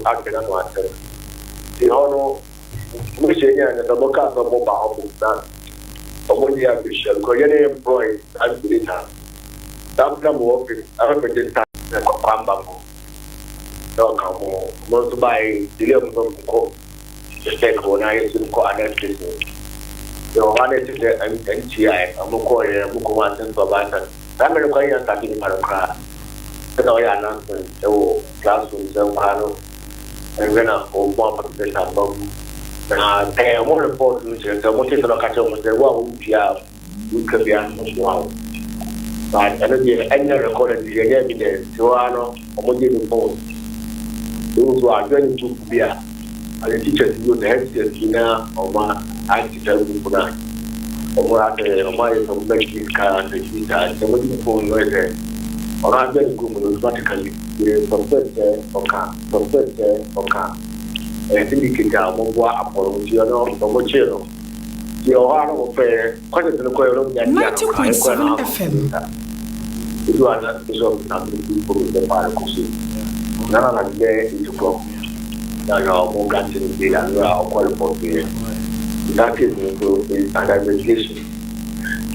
Ahwɛ n'ano asɛm. Nti hɔ no, ɔmo hyɛ nyɛ na sɛ ɔmo kaa sɛ ɔmo ba hɔ mo na ɔmo nyɛ abɛhyia because yɛne employ saa invigilator no. Saa na mo wɔ fi afɛfɛ start na kwamba mo na ɔka ɔmo ɔmo nso baeɛ delay, ɔmo nso nkɔ check wɔ na yɛ nso nkɔ analysis no. Yɛ wɔ hɔ na ɛte sɛ NTI ɔmo kɔɔ yɛ ɔmo kɔ wɔn asɛm so ɔbaasa saa mmerɛ kwan yɛn start nipa no koraa sɛdeɛ ɔyɛ announcement ɛwɔ classroom sɛ nkwadaa no ɛnhwɛ na ɔmo apɛ aba mu na pɛɛ ɔmo report no kyerɛ sɛ ɔmo te sɛ ɔka kyerɛ ɔmo sɛ wo a wontua a wotwa bia no mmoa wo, but ɛno deɛ ɛnyɛ recorded, deɛ ɛnyɛ evidence. Hɔ ara no ɔmo gye ne phone ewu so adwa ne group bi a ade teachers bi o, the head teachers bi na ɔmo ate saa group na ɔmo asɛ ɔmo ayɛ sɛ ɔmo bɛgye sika asɛ bi saa, nti ɔmo gye phone no sɛ ɔno adwa ne group no automatically. Yɛ suspect sɛ ɔka ɛyɛ syndicate a ɔmo boa apɔlɔ, nti ɔno ɔmo kyee no. Nti ɔhɔ a na ɔmo fɛ questions no kɔɛ no nya 90.7 FM. Edu a na nso na mi bi fo mi sɛ paa kɔ so na bɛ 8 o'clock na ɔmo grant no bail ano a ɔkɔ report yɛ. That case no so is under investigation.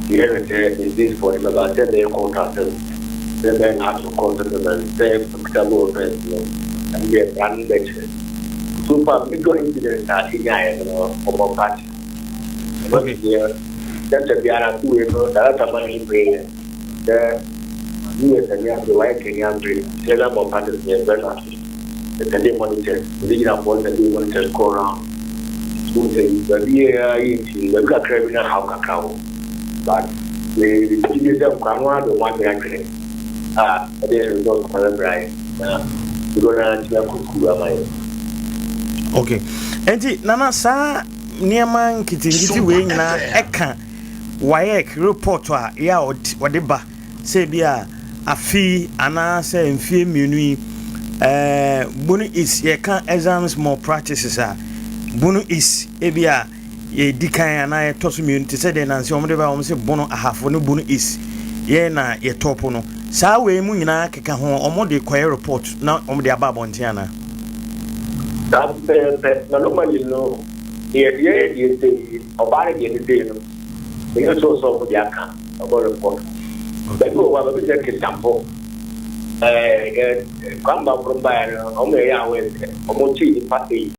Yɛ no sɛ is this for the bɛba sɛ bɛyɛ court asɛm sɛ bɛyɛ na ato court settlement sɛ equitable offence no, ɛno deɛ mmara no bɛkyerɛ. So far, major incident a ɛnyaeɛ no ɔmɔ party ɛno deɛ dɛsɛ biara tuwe no director ma no bere sɛ US ani abere wayɛ kani abere sɛ na mɔ parties yɛ bɛ no ase sɛde monitors ɔde gyinafoɔ sɛde monitors kɔ round so sɛ baabi yɛ yɛ nti baabi kakra bi na haw kakra wɔ, but gyidie sɛ nkwa no ade ɔmo adwene adwene a ɛde result kɔ bɛbrɛ ayɛ na dodoɔ no ara ntumi akɔ sukuu ama yɛ. Okay, nti Nana, saa nneɛma nketenkete wei nyinaa ɛka WAEC report a yɛ a ɔde ba sɛ bi a afe anaasɛ mfie 2 yi, Bono East yɛka exams malpractices a, Bono East ebi a yɛdi kan anaa yɛtɔ so mmienu, te sɛ deɛ nansi wɔn de ba wɔn sɛ Bono Ahafo ne Bono East yɛn na yɛtɔpo no. Saa wei mu nyinaa keka ho, wɔn de kɔyɛ report na wɔn de aba abɔnten anaa? Saa pɛpɛ na normally no deɛ deɛ deɛ sɛ ɔbaa no deɛ ne sei no ɛnyɛ so sɛ ɔmo de aka ɔbɔ report. Baabi wɔ hɔ a baabi sɛ Kintampo ɛɛ ɛ kwamba koro baeɛ no, ɔmo yɛ awɔ sɛ ɔmo kyi nipa eight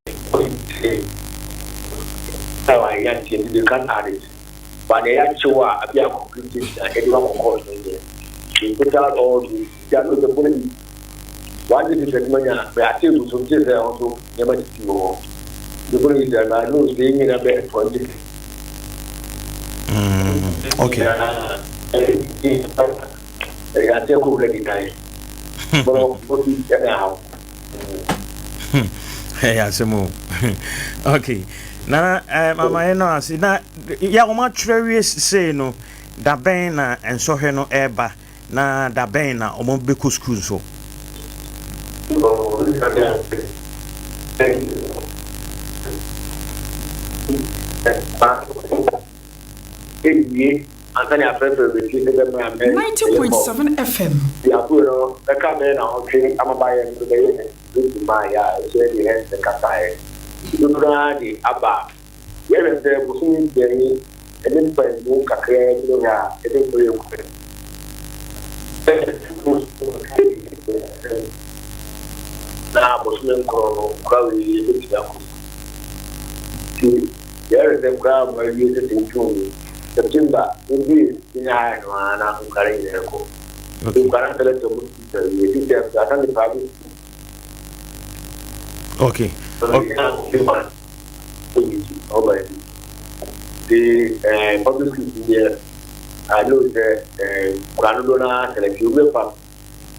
sɛ wɔayɛ nti nti they can add it, but deɛ yɛakyew a abi akɔ police station a yɛde wakɔ court no deɛ, in total all the ya no the police one day sɛ ɛduma nya bɛ ate egu so nti sɛ ɛho so nneɛma titi wɔ hɔ. The police sɛ na no sɛ nyina bɛ 20. Ate kɔ wura di kan bɔlɔ obi ɛna ahaw. Ɛyɛ asɛm o. Okay Nana, mama yɛ no ase na yɛ wɔn atwerɛ wie sei no, dabɛn na nsɔhwɛ no ɛreba na dabɛn na wɔn bɛkɔ sukuu nso? Oh, thank you. Ewie ansa ne afɛfɛ bɛsi ne bɛmɛ amɛ. 90.7 FM. Yàtò no bɛka mɛ na ɔtwe amabayɛ no bɛyɛ ɛsi maa yɛ a ɛsɛ de ɛnsɛ kasa yɛ dodo naa de aba. Yɛrɛ sɛ bosomi 6 yi ɛne mpanyinmu kakra bi no yɛ a ɛde nkɔ yɛ kɔ na bosomi 9 no nkora wei ebɛtumi akɔ nti yɛrɛ sɛ nkora ma awie sɛ sɛ June, September ebi senior high no ara na nkora nyinaa kɔ. Nkora nsɛlɛ sɛ ɔmo ti sɛ wie ti sɛ asa ne private school. Ɔba yi de public school deɛ, I know sɛ nkora dodoɔ naa sɛlɛ fi obi fa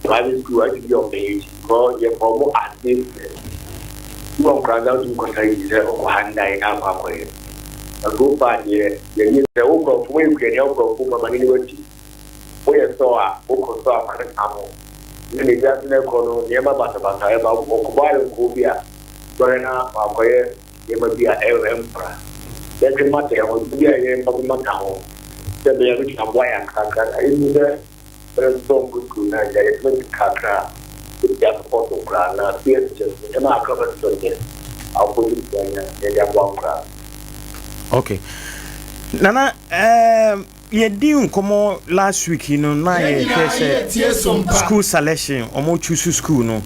private school ati bi ɔmo yɛ akyi because yɛ fɔ ɔmo ase bi wɔ nkora nsa tum kɔsa yi sɛ ɔkɔ ha ndan akɔ akɔyɛ. Na so far deɛ yɛnyɛ sɛ wokɔ fo yɛ kuani wokɔ fo mama ne ne wati woyɛ sɔ a wokɔ sɔ a ma ne ka ho ne ne wiase no ɛkɔ no nneɛma basabasa ɛba ɔkɔbɔ ayɔnkoɔ bi a bɔrɛ na wakɔyɛ nneɛma bi a ɛyɛ ɛmpra yɛtwe mata yɛn ho bi a yɛ mpa bi mata ho sɛ bɛyɛ no kyerɛ aboa yɛn kakra ɛmu sɛ bɛrɛ nsɔ nkɔ sukuu na agya yɛtumi kakra. Yɛde asopɔto nkoraa na peer teachers no ɛma akra bɛtotɔ nyɛ awofo de sika nya yɛde aboa nkoraa. Okay. Nana, yɛdi nkɔmmɔ last week yi no na yɛhwɛ sɛ school selection, ɔmo choose school no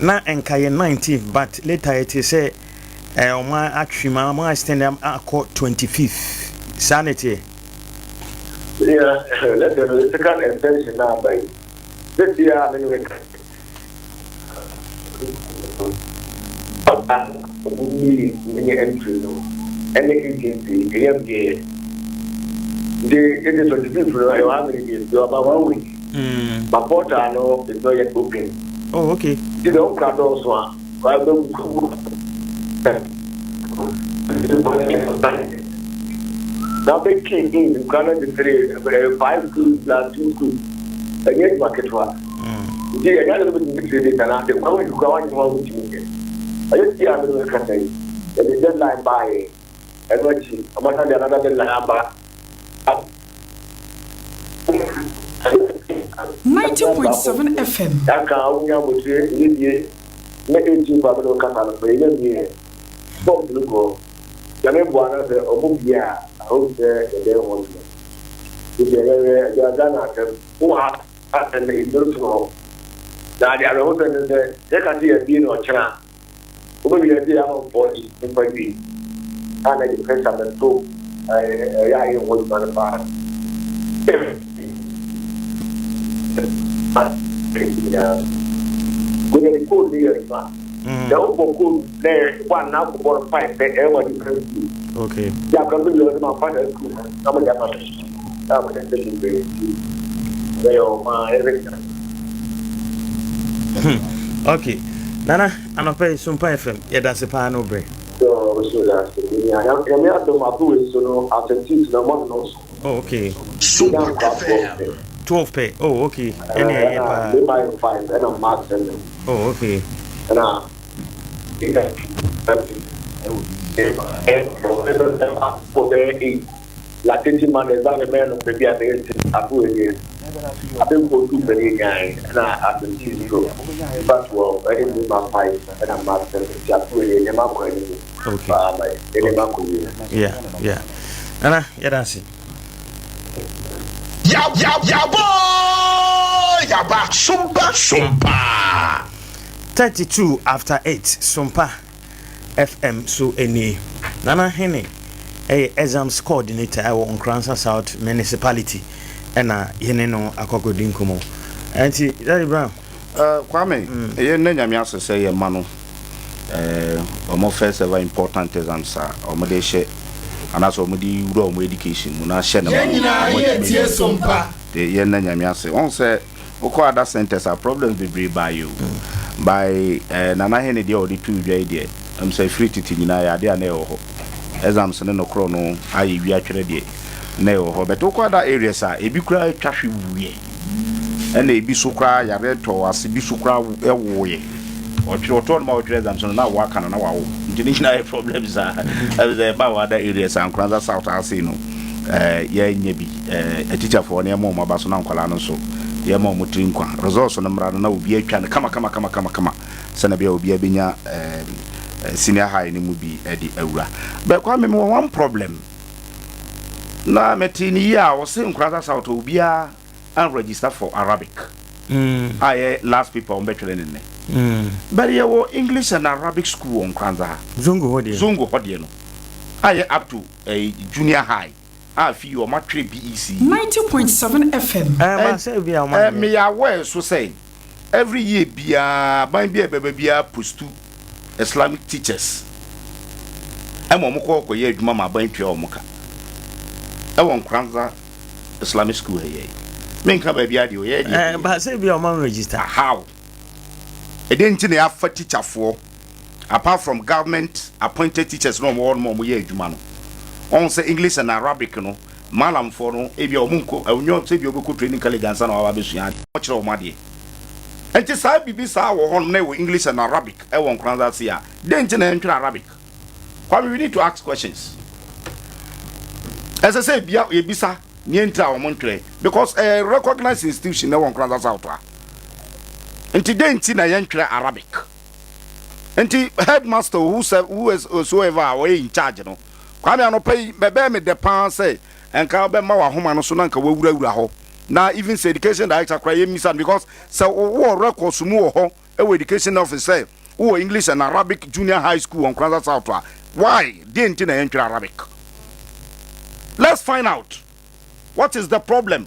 na nka yɛ 19, but later yɛte sɛ ɔmo atwe mu, ɔmo extend akɔ 25th. Saa ne teɛ? Yeah, let the second extension na aba yi. This year, I mean, ɔba ɔmo mi nye entry no ɛne agency ɛyɛ mbie nti ɛdi 25th no ɛwɔ how many days? So about one week. But portal no is not yet open. Nti sɛ wokura dɔɔso a wabɛwu na wobɛkii in nkura no de three five schools na two schools, ɛnyɛ adwuma ketewa. Nti ɛnyɛ ade no bɛtumi three days anaasɛ one week kura wanyɛ ho a wotumi nyɛ. Ɛyɛ si a mene mekasa yi, yɛde deadline baayɛ. Ɛno akyi ɔmasa de another deadline aba. 90.7 FM. Yaka wonya abotire yɛdie na 18 fa mene wokasa no ɛyɛ mmiɛ form no kɔ. Nyame boa no sɛ ɔmo bie a, I hope sɛ yɛbɛyɛ ho adwuma. Nti ɛyɛyɛ ɛyɛ Ghana asɛm wowɔ ha asɛm no ɛduru so hɔ na ade awerɛho sɛ ne sɛ yɛka sɛ yɛbie no ɔkyena a wobɛwie sɛ yɛama mfɔ nipa wie a na yɛde pressure bɛto ɛyɛ ayɛ ho adwuma no paa nyinaa. Wode code no yɛ adwuma na wobɔ code na yɛ one na akɔbɔ no five pɛ, ɛyɛ wɔ different school. Yɛ akora bi yɛ ɔde ma fa na school na mo de ama no na mo de sɛ bebree nti ɛyɛ ɔma ɛrɛ. Okay. Nana, anɔpɛ yi Sompa FM, yɛda se paa no berɛ. So so da so Nyame adom ato wei so no absentees na ɔmo no so. Yɛnya nkɔ FM. 12 pɛ. Oh, okay. Ɛne ɛyɛ paa. Ɛna mmarima five ɛna mmaa seven. Ɛna bɛyɛ eight lactating mothers ba ne mɛn no baabi a bɛyɛ six ato wei deɛ abɛnkɔ tu pɛ ne nyae. Ɛna absentees so nipa 12 ɛne mmarima five ɛna mmaa seven, nti ato wei deɛ nneɛma akɔ anim paa ma nneɛma akɔ yie. Yeah. Nana, yɛda ase. Yabo yaba Sompa Sompa. 32 after 8, Sompa FM so nie. Nana Hene ɛyɛ exams coordinator ɛwɔ Nkoranza South Municipality ɛna yɛne no akɔkɔdi nkɔmmɔ. Ɛnti Daddy Brown. Kwame, ɛyɛ nna Nyame ase sɛ yɛ ma no ɔmo first ever important exams a ɔmo de hyɛ anaasɛ ɔmo de wura ɔmo education mu na hyɛ ne ma Yɛn no nyinaa ɔmo yɛ atumi tie Sompa. De yɛn nna Nyame ase wɔn sɛ wokɔ other centers a, problems bebree baa yi o by Nana Hene deɛ ɔde tu dwa yi deɛ sɛ firi tete nyinaa yɛ adeɛ a na ɛwɔ hɔ, exams ne nokorɔ no ayɛ wi atwerɛ deɛ na ɛwɔ hɔ, but wokɔ other areas a, ebi koraa atwa hwe wuiɛ, ɛna ebi so koraa yare tɔ ase, bi so koraa ɛwoeɛ ɔtwerɛ ɔtɔ no ma ɔtwerɛ exams no na waka no na wawo, nti ne nyinaa yɛ problems a ɛbi sɛ ɛba wɔ other areas a Nkoranza South ase no yɛnyɛ bi. Atikyafoɔ no yɛma ɔmo aba so na nkwadaa no nso yɛma ɔmo tiri nkwa. Results no mmra no na obi atwa no kama kama kama kama kama sɛnɛ bia obi abɛnya senior high no mu bi ɛde awura. But Kwame, mewɔ one problem na mete ne yie a ɔse Nkoranza South obiara an register for Arabic a yɛ last paper wɔn bɛtwerɛ ne nnɛ. But yɛwɔ English and Arabic school wɔ Nkoranza ha. Zongo hɔ deɛ. Zongo hɔ deɛ no a yɛ up to junior high a fi wɔn atwerɛ BEC. 90.7 FM. Ba sɛ bi a ɔmo ɛɛ anyɛ. Meyɛ aware so sɛ every year biara ban bi a ɛbɛba biara post Islamic teachers ɛma wɔn kɔ kɔyɛ adwuma ma aban tua wɔn ka ɛwɔ Nkoranza Islamic school ha yɛ menka baabi adeɛ ɔyɛ deɛ. Ba sɛ bi a ɔmo register. How ɛdɛn nti na yɛafa teacherfoɔ apart from government appointed teachers na ɔmo wɔ no ma ɔmo yɛ adwuma no? Ɔn sɛ English and Arabic no, malamfoɔ no ebi a ɔmo nkɔ ɛnyɛ sɛ ebi a ɔbɛkɔ training college ansa na waba abɛsua adeɛ, ɔkyerɛ ɔmo adeɛ. Nti saa biribi saa wɔ hɔ nom na ɛwɔ English and Arabic ɛwɔ Nkoranza ase a, dɛn nti na yɛntwerɛ Arabic? Kwame, we need to ask questions. Ɛsɛ sɛ ebia yɛbisa nea nti a wɔn ntwerɛ because ɛyɛ recognized institution na ɛwɔ Nkoranza South a. Nti dɛn nti na yɛntwerɛ Arabic? Nti headmaster who who is whosoever a ɔyɛ in charge no, Kwame anɔpa yi bɛbɛɛ me dɛ paa sɛ nka wobɛma w'ahoma no so na nka wawurawura hɔ na even sɛ education director koraa yɛmmisa no because sɛ wowɔ records mu wɔ hɔ wɔ education office sɛ wowɔ English and Arabic junior high school wɔ Nkoranza South a, why deɛ nti na yɛntwerɛ Arabic? Let's find out. What is the problem?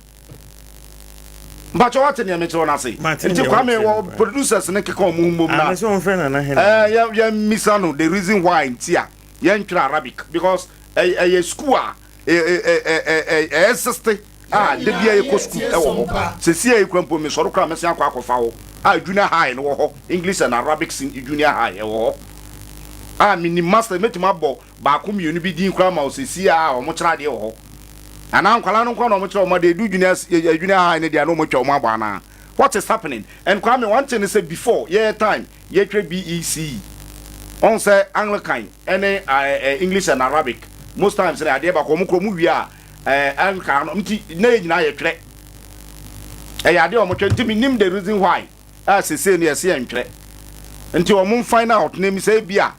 Mpakyɛ wate nea mekyerɛ no ase. Nti Kwame wɔ producers ne keka ɔmo ho mmom na. Ɛɛ yɛ yɛ mmisa no the reason why nti a yɛntwerɛ Arabic because ɛyɛ school a ɛɛ ɛɛ exist a da bia yɛkɔ school ɛwɔ hɔ. Sɛsi a yɛkura mpo mesɔre koraa mɛsen akɔ akɔfa hɔ a junior high no wɔ hɔ, English and Arabic junior high ɛwɔ hɔ a menim master mɛtumi abɔ baako mmienu bi din koraa ma wo seesei a wɔkyerɛ adeɛ wɔ hɔ anaa nkwadaa no nkoa na wɔkyerɛ wɔn adeɛ edu junior eh, junior high no deɛ na wɔatwa wɔn abɔ anaa what is happening? And Kwame, one thing is sɛ before yɛyɛ time yɛtwerɛ BECE ɔn sɛ Anglican ɛne uh, English and Arabic most times na adeɛ baako wɔn korɔ wɔn wie a uh, Anglican no nti na yɛ nyinaa yɛtwerɛ ɛyɛ adeɛ wɔn twerɛ nti menim the reason why a seesei no yɛse yɛntwerɛ nti wɔn find out na emi sɛ ebi a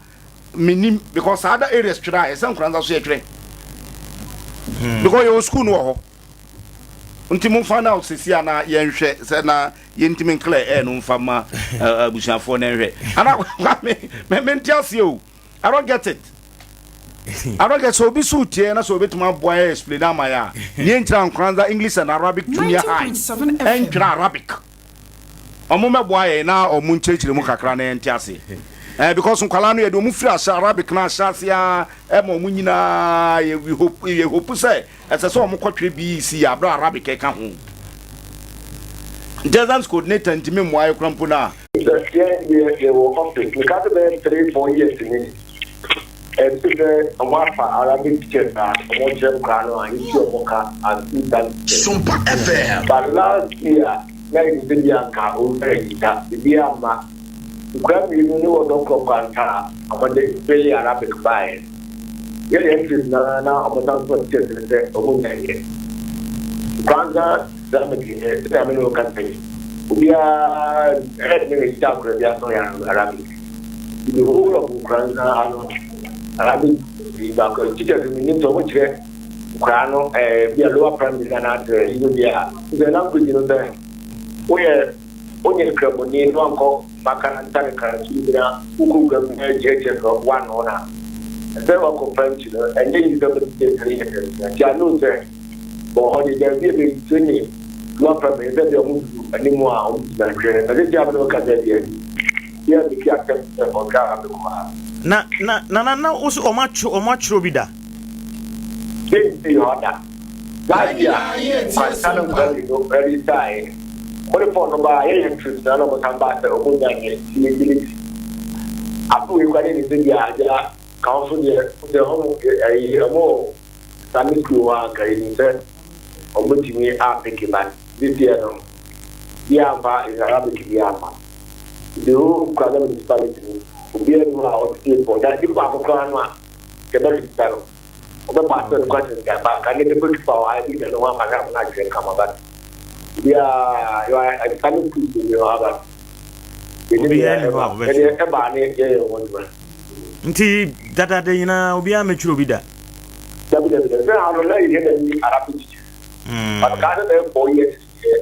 Menim because saa other areas twerɛ a ɛsɛ Nkoranza so yɛtwerɛ because yɛwɔ school no wɔ hɔ nti mo find out sisi a na yɛnhwɛ sɛ na yɛntumi nclear air no mfa ma abusuafoɔ na nhwɛ ana me me mente aseɛ o. I don't get it. I don't get so obi so tie na so obetumi aboa yɛ explain ama yɛ a neɛ nkyerɛ Nkoranza English and Arabic Junior High 90.7 FM. ɛntwerɛ Arabic. Ɔmo mɛboa yɛn na ɔmo nkyerɛkyerɛ mu kakra na yɛnte ase. Eh, because nkwadaa no yɛde ɔmo firi ahyɛ Arabic no ahyɛ ase ara ɛma ɔmo nyinaa yɛ we hope yɛ hope sɛ ɛsɛ sɛ ɔmo kɔtwerɛ BEC yɛ abere Arabic ɛka ho. Nti exams coordinator ntumi mmoa yɛ kora mpo no a. Sɛ yɛn deɛ yɛwɔ office meka sɛ bɛyɛ 3, 4 years ni ɛnti sɛ ɔmo afa Arabic teachers a ɔmo kyerɛ nkwadaa no a yɛsi ɔmo ka as full time teachers. Sompa FM. But last year na yɛnim sɛ bi anka ɔwura yita ebi ama nkwadaa mmienu ne wɔ dɔkorɔ kwanta a ɔmode bɛyɛ Arabic baeɛ yɛde entries na na ɔmo san so teachers no sɛ ɔmo nya yɛ Nkoranza Islamic yɛ sɛ ame ne wɔka sɛ obiara ɛyɛ ne register akora bi asɔ yɛ Arabic. The whole of Nkoranza ha no Arabic baako teachers no nim sɛ ɔmo kyerɛ nkwadaa no bi a lower primary na anaasɛ yi no deɛ a sɛ language no sɛ woyɛ wonyɛ kramoni na wankɔ makaranta ne karantu bi na wokɔ wura mu na kyerɛkyerɛ no one no na ɛsɛ wakɔ French no ɛnyɛ yi sɛ bɛtɛ 3 years nti ano sɛ wɔ hɔ de baabi a bɛtire ne lower primary sɛ deɛ ɔmo duru anim a ɔmo gyina twɛ na sɛ tia no ka sɛ deɛ yɛ bɛki atɛm sɛ ɔhwɛ Arabic wɔ ha. Na wo so ɔmo atwerɛ bi da? Sɛnti yɛ ɔda last year kwanta no nkwa mmienu ɛresaeɛ wɔde fɔn no baa yɛyɛ trips na ɔmo san baa sɛ ɔmo nya nyɛ ti ability ato wei kwa ne ne sɛ bi a agya council deɛ sɛ ɔmo ɛyi ɔmo Islamic school hɔ a nka yɛnim sɛ ɔmo tumi apick, but this year no bi amfa Arabic bi ama the whole Nkoranza municipality no obiara ni hɔ a ɔtete pɔ na nipa baako koraa no a yɛbɛ register no ɔbɛbɔ asɛ no question ka ba ka ne bɛbɛ tupa wɔ ha bi na ne ho ama na adwene kama ba obiara yɛ Islamic school bi wɔ ha ba. Obiara ni hɔ a ɔbɛtwerɛ. Ɛdeɛ ɛbaa ne yɛyɛ wɔn adwuma. Nti dadada nyinaa obiara mɛtwerɛ bi da? Dabi, dabi, dabi, sɛ ano na yɛ na ni Arabic teacher but kaa sɛ bɛyɛ 4 years yɛ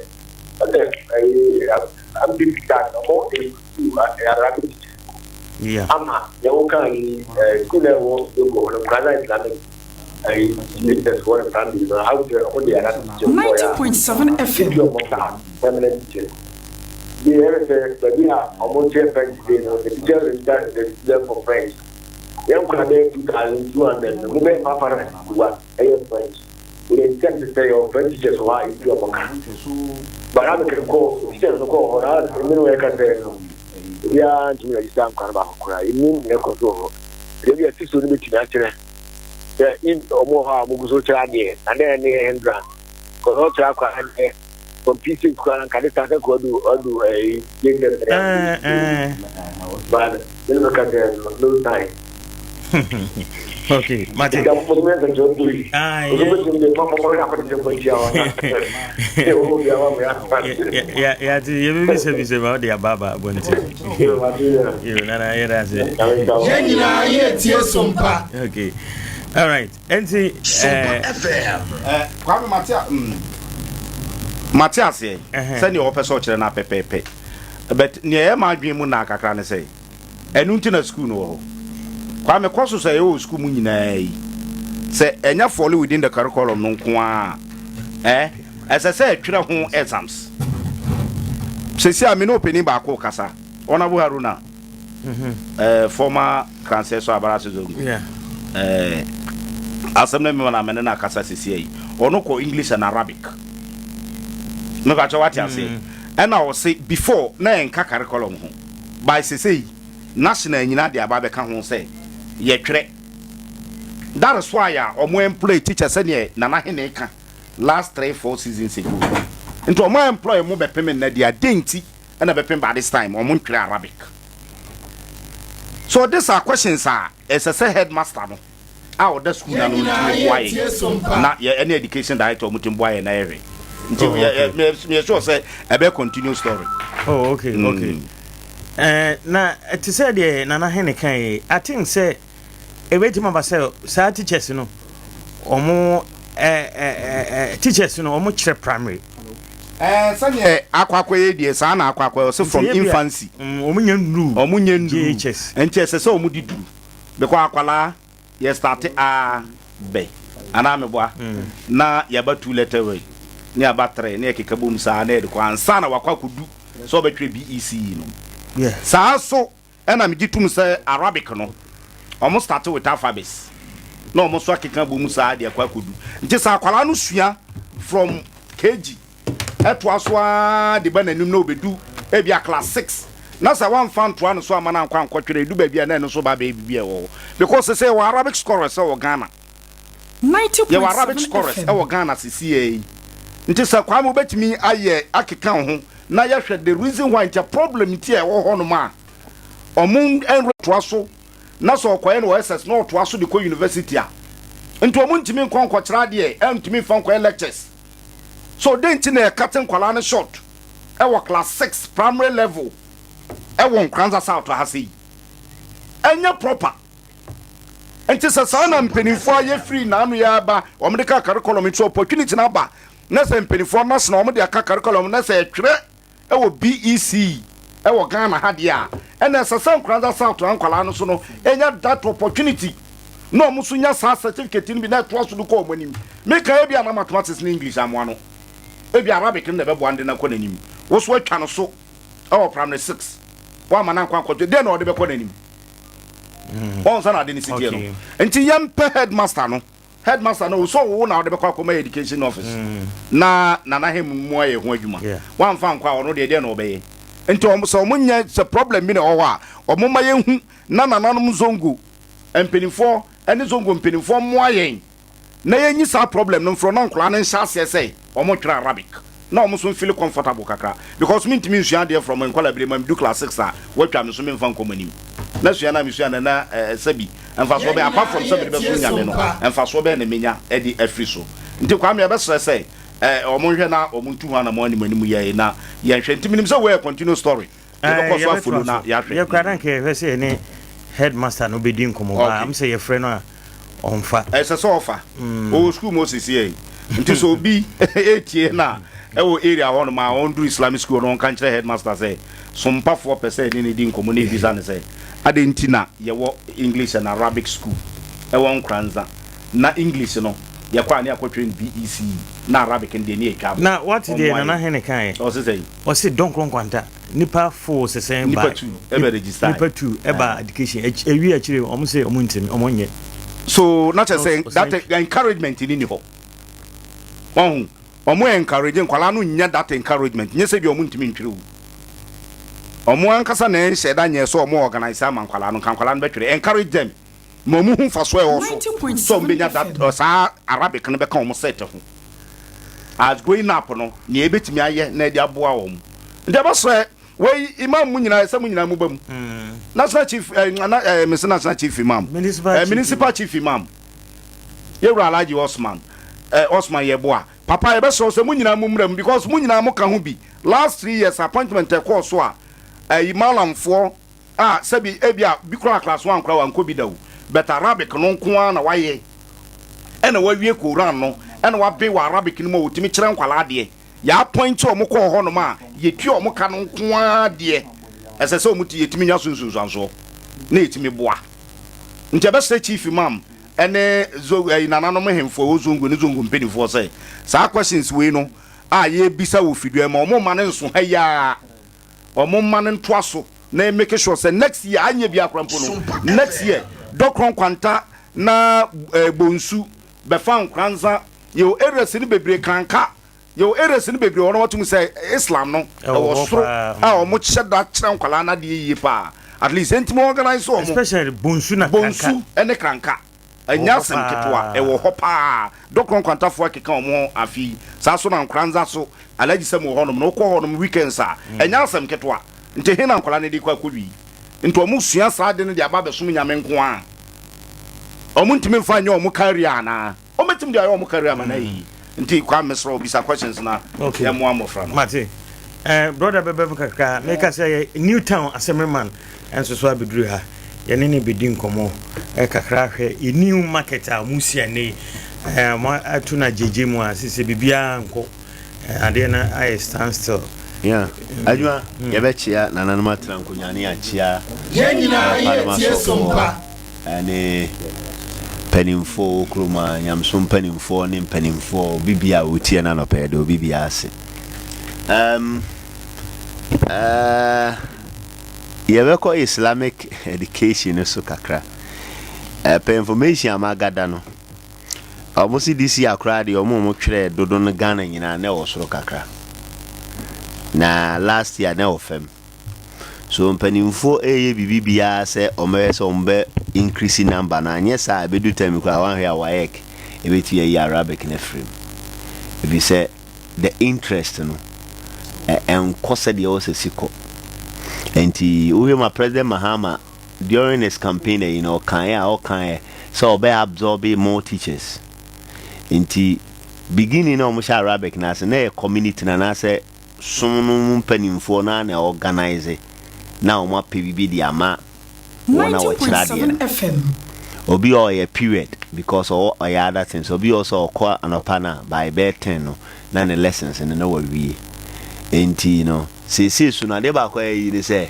ɛsɛ ɛyi MPP card ɔmo ɛyi Arabic teacher ama yɛwɔ kan yi school na ɛwɔ Togo no Nkoranza Islamic ɛyi teachers wɔ ne primary no awusɛ ɔmo de Arabic teacher kɔ ya 90.7 FM. ebi ɔmo ka permanent teachers bi yɛrɛ sɛ baabi a ɔmo kyerɛ French de no, the teacher register the student for French. Yɛn nkura bɛyɛ 2,200 no mo bɛyɛ 561 ɛyɛ French with the intent sɛ yɛ French teachers wɔ hɔ a ebi ɔmo ka, but Arabic no kɔ teachers no kɔ hɔ na emi no yɛ ka sɛ obiara ntumi register nkwa no baako koraa emi na ɛkɔ so wɔ hɔ ebi a siso no bɛtumi akyerɛ sɛ if ɔmo wɔ hɔ a ɔmo gu so kyerɛ adeɛ na dɛ ne yɛ hindrance kɔsɔ ɔkyerɛ akɔ adeɛ from P6 koraa nka de san sɛ kɔ ɔdu ɛyi JSS but ne no ka sɛ no sign. Okay, mate. Yɛate yɛbɛbisabisa ma wode aba aba abɔnten. Yo, nana yɛda ase. Yɛn nyinaa yɛtie Sompa. Okay. All right. Enti Sompa FM. Eh, Kwame mate a mm, mate aseɛ sɛdeɛ wɔpɛ sɛ ɔkyerɛ no apɛpɛɛpɛ but nea ɛyɛ m'adwene mu naa kakra ne sɛ Ɛno nti na sukuu no wɔ hɔ. Kwame kɔ so sɛ ɛwɔ sukuu mu nyinaa yi, sɛ ɛnyɛ fall within the curriculum no nko ara a, eh, ɛsɛ sɛ ɛtwerɛ ho exams. Sɛsi a me ne ɔpanin baako rekasa, Honourable Haruna, eh, former Kransɛ so Abarase Zongo. Yeah. Eh, asɛm no mema na me ne no akasa sɛsi yi. Ɔno kɔ English and Arabic. Mepa kyɛ wate aseɛ. Ɛna ɔse before na ɛnka curriculum ho. By sesei national nyina de aba abɛka ho sɛ yɛtwerɛ that is why a ɔmo employ teacher sɛdeɛ Nana Hene ka last 3-4 seasons ago nti ɔmo employ mo bɛpem nnɛ deɛ adɛn nti ɛna bɛpem by this time ɔmo ntwerɛ Arabic so these are questions a ɛsɛ sɛ headmaster no a ɔda sukuu no ano no tumi boa yɛn na yɛ ɛne education director ɔmo tumi boa yɛn na yɛhwɛ nti oh, okay. yɛ sure sɛ ɛbɛ continue story. oh okay mm. okay uh, na te sɛ deɛ nana hene kan yi i think sɛ ebetumi aba sɛ saa teachers no ɔmo ɛɛ ɛɛ teachers no ɔmo kyerɛ primary. Ɛɛ sɛdeɛ akɔ akɔyɛ deɛ saa na akɔ akɔyɛ ɔsɛ from infancy. Ɔmo nyɛ nnuru. Ɔmo nyɛ nnuru. JHS. Nti ɛsɛ sɛ ɔmo di duru. Because akwadaa yɛ starte a bɛ anaa meboa na yɛaba two letter word ne yɛaba three ne yɛkeka bom saa na yɛde kɔ ansa na wakɔ akɔdu sɛ ɔbɛtwerɛ BECE no. Saa so ɛna megye tom sɛ Arabic no ɔmo starte with alphabets na ɔmo nso akeka bom saa de akɔ akɔdu. Nti sɛ akwadaa no sua from KG ɛtoa so ara de ba n'anim na ɔbɛdu ebia class 6 na sɛ wamfa ntoa no so amma no ankɔ ankɔtwerɛ ɛdu baabi a na ɛno nso ba abɛyɛ biribi a ɛwɔ hɔ because sɛ yɛwɔ Arabic scholars wɔ Ghana yɛwɔ Arabic scholars wɔ Ghana sesiɛ yi nti sɛ Kwame wobɛtumi ayɛ akeka wo ho na yɛhwɛ the reason why nti problem nti a ɛwɔ hɔ nom a ɔmo ntoa so na sɛ ɔkɔyɛ no wɔ SS na ɔtoa so de kɔ university a nti ɔmo ntumi nkɔ nkɔkyerɛ adeɛ ɛntumi mfa nkɔyɛ lectures. So dɛn nti na yɛkate nkwadaa no short wɔ class 6 primary level wɔ Nkoranza South ha sei? Ɛnyɛ proper. Nti sɛ saa na mpanimfoɔ ayɛ firi n'ano yɛ aba wɔn de ka curriculum nti opportunity no aba na sɛ mpanimfoɔ national wɔn de aka curriculum na sɛ ɛtwerɛ wɔ BEC wɔ Ghana ha deɛ a, ɛna ɛsɛ sɛ Nkoranza South ha nkwadaa no so no nya that opportunity na wɔn nso nya saa certificate no bi na ɛtoa so de kɔ wɔn anim. Meka ebi a na mathematics ne English amoa no, ebi Arabic no na ɛbɛboa no de no akɔ n'anim. Wo so atwa no so wɔ primary 6, woama no ankɔ ankɔtwe, deɛ na ɔde bɛkɔ n'anim? Wɔn nsa na ade no si teɛ no. Nti yɛmpɛ headmaster no. Headmaster no so wo na wode bɛkɔ akɔma education office na Nana Hem mu ayɛ ho adwuma. Wamfa ankɔ a ɔno deɛ deɛ na ɔbɛyɛ. Nti ɔmo sɛ ɔmo nyɛ sɛ problem bi na ɛwɔ hɔ a ɔmo ma yɛnhu na nananom Zongo mpanimfoɔ ɛne Zongo mpanimfoɔ mmoa yɛn na yɛnyi saa problem no mfiri hɔ na nkwadaa no nhyɛ aseɛ sɛ ɔmo twerɛ Arabic na ɔmo nso nfili comfortable kakra because mentumi nsua adeɛ from nkwadaa bere ma medu class 6 a watwa me so memfa nkɔ m'anim na sua no a mesua no na sɛbi mfasoɔ bɛn apart from sɛ mede bɛsom Nyame no mfasoɔ bɛn na menya de afiri so nti Kwame yɛbɛsrɛ sɛ ɔmo nhwɛ na ɔmo ntu ho anamɔn anim anim yɛe na yɛnhwɛ nti menim sɛ wei yɛ continue story yɛbɛkɔ so afolo na yɛahwɛ. Yɛ koraa na nka yɛhwɛ sɛ yɛne headmaster no bɛdi nkɔmmɔ baa am sɛ yɛfrɛ no a ɔmfa. Ɛsɛ sɛ ɔfa. Ɔwɔ sukuu mu ɔsisi yɛn. Nti sɛ obi ɛretie no a ɛwɔ area hɔ nom a ɔnduru Islamic school no ɔnka nkyerɛ headmaster sɛ sompafoɔ pɛ sɛ ɛne no di nkɔmmɔ na ɛbisa no sɛ adɛn nti na yɛwɔ English and Arabic school ɛwɔ Nkoranza na English no yɛkɔ a ne yɛakɔtwerɛ no BECE na Arabic no deɛ ne yɛatwa abɔ. Na wate deɛ Ɔmmoa Nana yɛn. Hene kaeɛ? Ɔse sɛn? Ɔse Dɔnkorɔ Nkwanta nipa foo sesɛn Nipa ba tu ɛbɛ register. Nipa tu ɛba education ɛwi akyire ɔmo se ɔmo ntimi ɔmo nyɛ. So na kyerɛ sɛ that encouragement ni ni hɔ. Wahu ɔmo encourage nkwadaa no nya that encouragement nyɛ sɛ bi ɔmo ntumi ntwerɛ o. Ɔmo ankasa na ɛnhyɛ da nyɛ sɛ ɔmo organize ama nkwadaa no nka nkwadaa no bɛtwerɛ encourage them ma ɔmo hu mfasoɔ ɛwɔ so sɛ ɔmo bɛnya that saa Arabic no bɛka ɔmo set ho. As growing up no, nea ebetumi ayɛ na ɛde aboa wɔn. Nti ɛbɛsrɛ wei imam mu nyinaa ɛsɛ mo nyinaa mo ba mu. National Chief eh, na, eh, mese National Chief Imam. Municipal eh, Chief Municipal Chief Imam. Yɛwura Alhaji Osman. Eh, Osman Yeboah. Papa yɛbɛsrɛ wo sɛ mo nyinaa mo mmra mu because mo nyinaa mo ka ho bi. Last 3 years appointment ɛkɔɔ so a, ɛyi malamfoɔ a sɛbi ebi a bi koraa class 1 koraa wankɔ bi da o. But Arabic no nko ara na wayɛ. Ɛna wawie Koran no, ɛna wabe wɔ Arabic no mu a wɔtumi kyerɛ nkwalaa adeɛ. Yɛ appoint wɔn kɔɔ hɔnom a yɛtua wɔn ka no nko ara deɛ, ɛsɛ sɛ wɔn ti yɛtumi nya so nsunsuansoɔ na yɛtumi boa. Nti ɛbɛsrɛ Chief Imam ɛne zo ɛyi nananom hemfo ɛwɔ Zongo ne Zongo mpanimfoɔ sɛ saa questions wei no a yɛrebisa wɔ fidua mu wɔn mma no nso ha yi ara, wɔn mma no ntoa so na make sure sɛ next year anyɛ bi akora mpo no, next year Dɔkorɔ Nkwanta na eh, Bonsu bɛfa Nkoranza. Yɛwɔ areas no bebree Kranka, yɛwɔ areas no bebree wɔ hɔ na wɔatum sɛ Islam no ɛwɔ soro a wɔn kyɛ da kyerɛ nkwadaa no adeɛ yie paa. At least ɛntumi organize wɔn. Especially Bonsu na Kranka. Bonsu ɛne Kranka. Ɛnyɛ asɛm ketewa, ɛwɔ hɔ paa. Dɔkorɔ Nkwantafoɔ akeka wɔn ho afe yi. Saa so na Nkoranza so, Alhaji Sam wɔ hɔnom no, wokɔ hɔnom weekends a, ɛnyɛ asɛm ketewa. Nti he na nkwadaa no de kɔ akɔwie? Nti wɔn sua saa ade no de aba abɛsom Nyame nko ara? Wɔn ntumi mfa nyɛ wɔn career anaa? Wɔbɛtumi de ayɛ wɔn career ama no ayɛ yie. Nti Kwame mesrɛ wo bisa questions na yɛmmoa mmɔfra no. Mate. Eh, brother bɛbɛ mu kakra. Meka sɛ yɛ New Town Assemblyman nso so abɛduru ha. Yɛne ne bɛdi nkɔmmɔ eh, kakra ahwɛ yɛ new market a wɔn si ɛnɛ yi. Eh, wɔn ato no agyegye mu a sisi biribiara nkɔ. Eh, adeɛ no ayɛ stand still. Yeah. Adwuma, mm. yɛbɛkyea nananom atena nkonnwa ne yɛakyea Yɛn nyinaa yɛretie Sompa. ne mpanimfoɔ wɔ kurom a, nyamesom mpanimfoɔ ne mpanimfoɔ, obi bia a ɔtie no anɔpa yɛde obi bia ase. Um, uh, yɛbɛkɔ Islamic education no so kakra. Uh, per information a magada no, ɔmo se this year koraa deɛ ɔmo ɔmo twerɛ dodo no Ghana nyinaa na ɛwɔ soro kakra. Na last year na ɛwɔ fam. So mpanimfoɔ reyɛ biribi biara sɛ wɔbɛyɛ sɛ wɔbɛ increase number no anyɛ saa a ɛbɛdu time koraa wanhwɛ a WAEC ɛbɛtumi ayi Arabic no afiri mu ɛfiri sɛ the interest no ɛnkɔ sɛdeɛ ɛwɔ sɛ si kɔ. Nti wohwɛ ma President Mahama during his campaign ayi no ɔkaeɛ a ɔkaeɛ sɛ ɔbɛ absorb more teachers nti beginning na wɔhyɛ Arabic no ase na ɛyɛ community no anaasɛ som no mu mpanimfoɔ no ara na organise na wɔn apɛ biribi de ama wɔn a wɔkyerɛ adeɛ no. 90.7 FM. Obi a ɔyɛ period because ɔwɔ ɔyɛ other things. Obi wɔ sɛ ɔkɔ anɔpa no a by bɛyɛ 10 no na ne lessons no na wawie. Nti no seesei so no adeɛ baako a ɛyɛ yi ne sɛ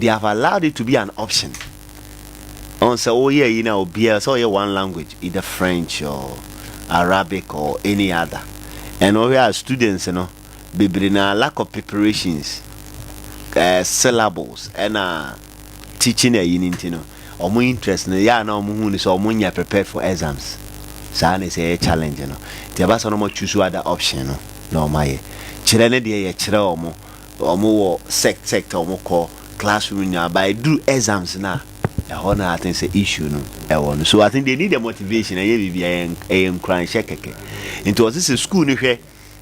they have allowed it to be an option. Ɔn sɛ woyɛ yi na obiara sɛ ɔyɛ one language, either French or Arabic or any other. And wohwɛ a students no bebree na lack of preparations, syllables ɛna teaching ayi no nti no ɔmo interest no yɛ a na ɔmo hu no sɛ ɔmo nyɛ prepared for exams. Saa na ɛsɛ yɛ challenge no. Nti ɛba sɛ na ɔmo choose other option no na ɔmo ayɛ. Kyerɛ ne deɛ yɛkyerɛ ɔmo. Ɔmo wɔ sect sect a ɔmo kɔ classroom nyinaa but ɛduru exams no a ɛhɔ na I think sɛ issue no ɛwɔ no. So I think they need a motivation, ɛnyɛ biribi, ɛyɛ ɛyɛ nkuranhyɛ kɛkɛ. Nti ɔse sɛ school no hwɛ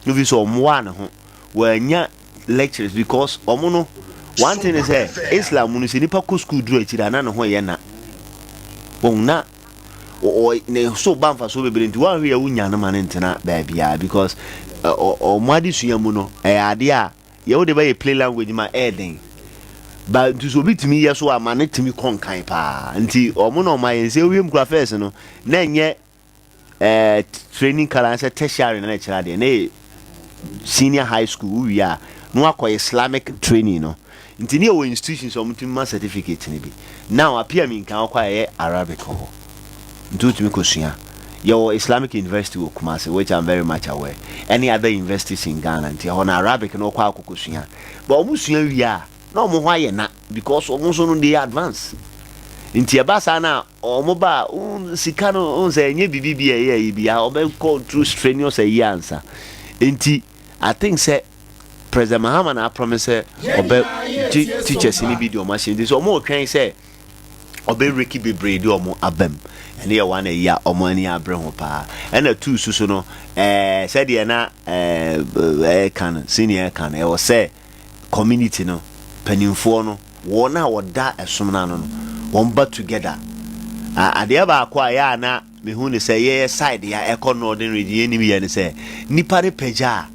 no fi sɛ ɔmmoa ne ho, wɔanya lecturers because ɔmo no one thing ne sɛ Islam mu no sɛ nipa kɔ school duru akyiri a na ne ho yɛ na. Wɔn na ne so ba mfasoɔ bebree nti wɔanhwɛ yɛ wonya no ma no ntena baabiara because ɔmo adesua mu no ɛyɛ adeɛ a yɛ wode bɛyɛ play language ma ɛyɛ den ba nti so obi tumi yɛ so a ma ne tumi kɔ nkan paa nti ɔmo na ɔmo ayɛ nsɛ wiem kura first no na ɛnyɛ training kala sɛ tertiary na ɛkyerɛ adeɛ na yɛ senior high school wowie a na wakɔ Islamic training no nti ne yɛwɔ institutions a wɔtumi ma certificate no bi. Now apia mi nka wokɔ a ɛyɛ Arabic wɔ hɔ nti wotumi kɔsua. Yɛwɔ Islamic University wɔ Kumasi, which I'm very much aware, ɛne other universities in Ghana nti ɛhɔ no Arabic no wokɔ akɔkɔsua. But wɔn sua wie a na wɔn ho ayɛ na because wɔn nso no they advance. Nti ɛba saa na wɔn ba a sika no wɔn sɛ ɛnyɛ biribi bi a ɛyɛ ayi bi a wɔbɛkɔ through strenuous ayi ansa. Nti I think sɛ President Mahama na aprɔmise sɛ ɔbɛ gye teachers no bi de ɔmo ahyɛ nti sɛ ɔmo retwɛn sɛ ɔbɛ reki bebree de ɔmo aba mu. Ɛno yɛ one ayi a ɔmo ani abere ho paa. Ɛna two so so no ɛɛ sɛdeɛ na ɛɛ ɛɛka no senior ɛɛka no ɛwɔ sɛ community no panimfoɔ no. Wɔn a wɔda ɛsom no ano no, wɔn ba together. Adeɛ baako a ɛyɛ a na mehu ne sɛ yɛyɛ side ya ɛkɔ northern region yɛnim yɛ ne sɛ nipa no pagya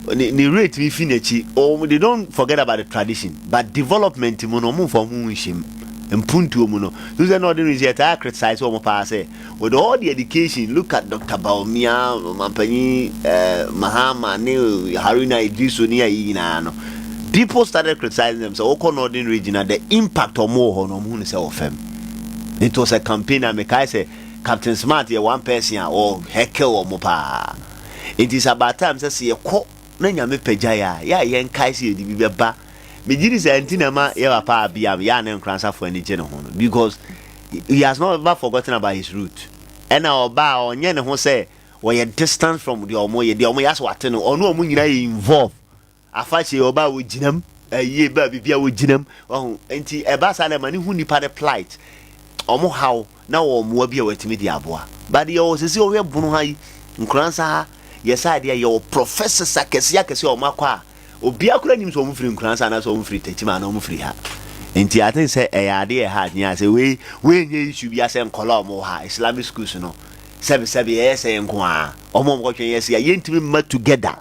a ne ne rate mi fi n'akyi. Wɔn they don't forget about the tradition but development mu no wɔn nfa wɔn ho nhyɛ mu. Mpuntuo mu no, so sɛ northern region yɛtaa criticize wɔn paa sɛ With all the education, look at Doctor Bawumia, Ɔmanpanyin eh, Mahama ne Haruna Idrisu ne ayi nyinaa no, people started criticizing them sɛ wokɔ Northern region a the impact ɔmo wɔ hɔ no ɔmo hu no sɛ wɔ fam. It was a campaign a mekae sɛ Captain Smart yɛ one person a ɔ heckle ɔmo paa. Nti it's about time sɛ sɛ yɛkɔ na Nyame pagya yɛ a, yɛ a yɛnkae sɛ yɛde bi bɛba. Megye di sɛ ɛnti na ɛma yɛ papa Abiam yɛ a ne Nkransafo ani gye ne ho no because he has not ever forgotten about his root. Ɛna ɔba a ɔnyɛ ne ho sɛ ɔyɛ distant from deɛ ɔmo yɛ, deɛ ɔmo yɛ asɛ wate no, ɔne ɔmo nyinaa yɛ involve. Afahyɛ yi ɔba a ɔgyina mu, ayie ba a biribi a ɔgyina mu, wahu. Nti ɛba saa na ɛma ne hu nipa ne plight, ɔmo haw na ɔwɔ mmoa bi a watumi de aboa. But deɛ ɔwɔ sɛsi ɔhwɛ bono ha yi, Nkoransa ha, yɛ saa deɛ yɛwɔ professors akɛseɛ akɛseɛ a ɔmo akɔ a Obia koraa nnim sɛ ɔmo firi Nkoransa anaasɛ ɔmo firi Techiman anaa ɔmo firi ha. Nti I think sɛ ɛyɛ adeɛ a ɛha adwene a sɛ wei wei nyɛ issue bia sɛ nkɔla a ɔmo wɔ ha Islamic schools no sɛbi sɛbi ɛyɛ sɛ yɛn nko ara ɔmo a ɔmo kɔtwɛn yɛ se a yɛntumi mma together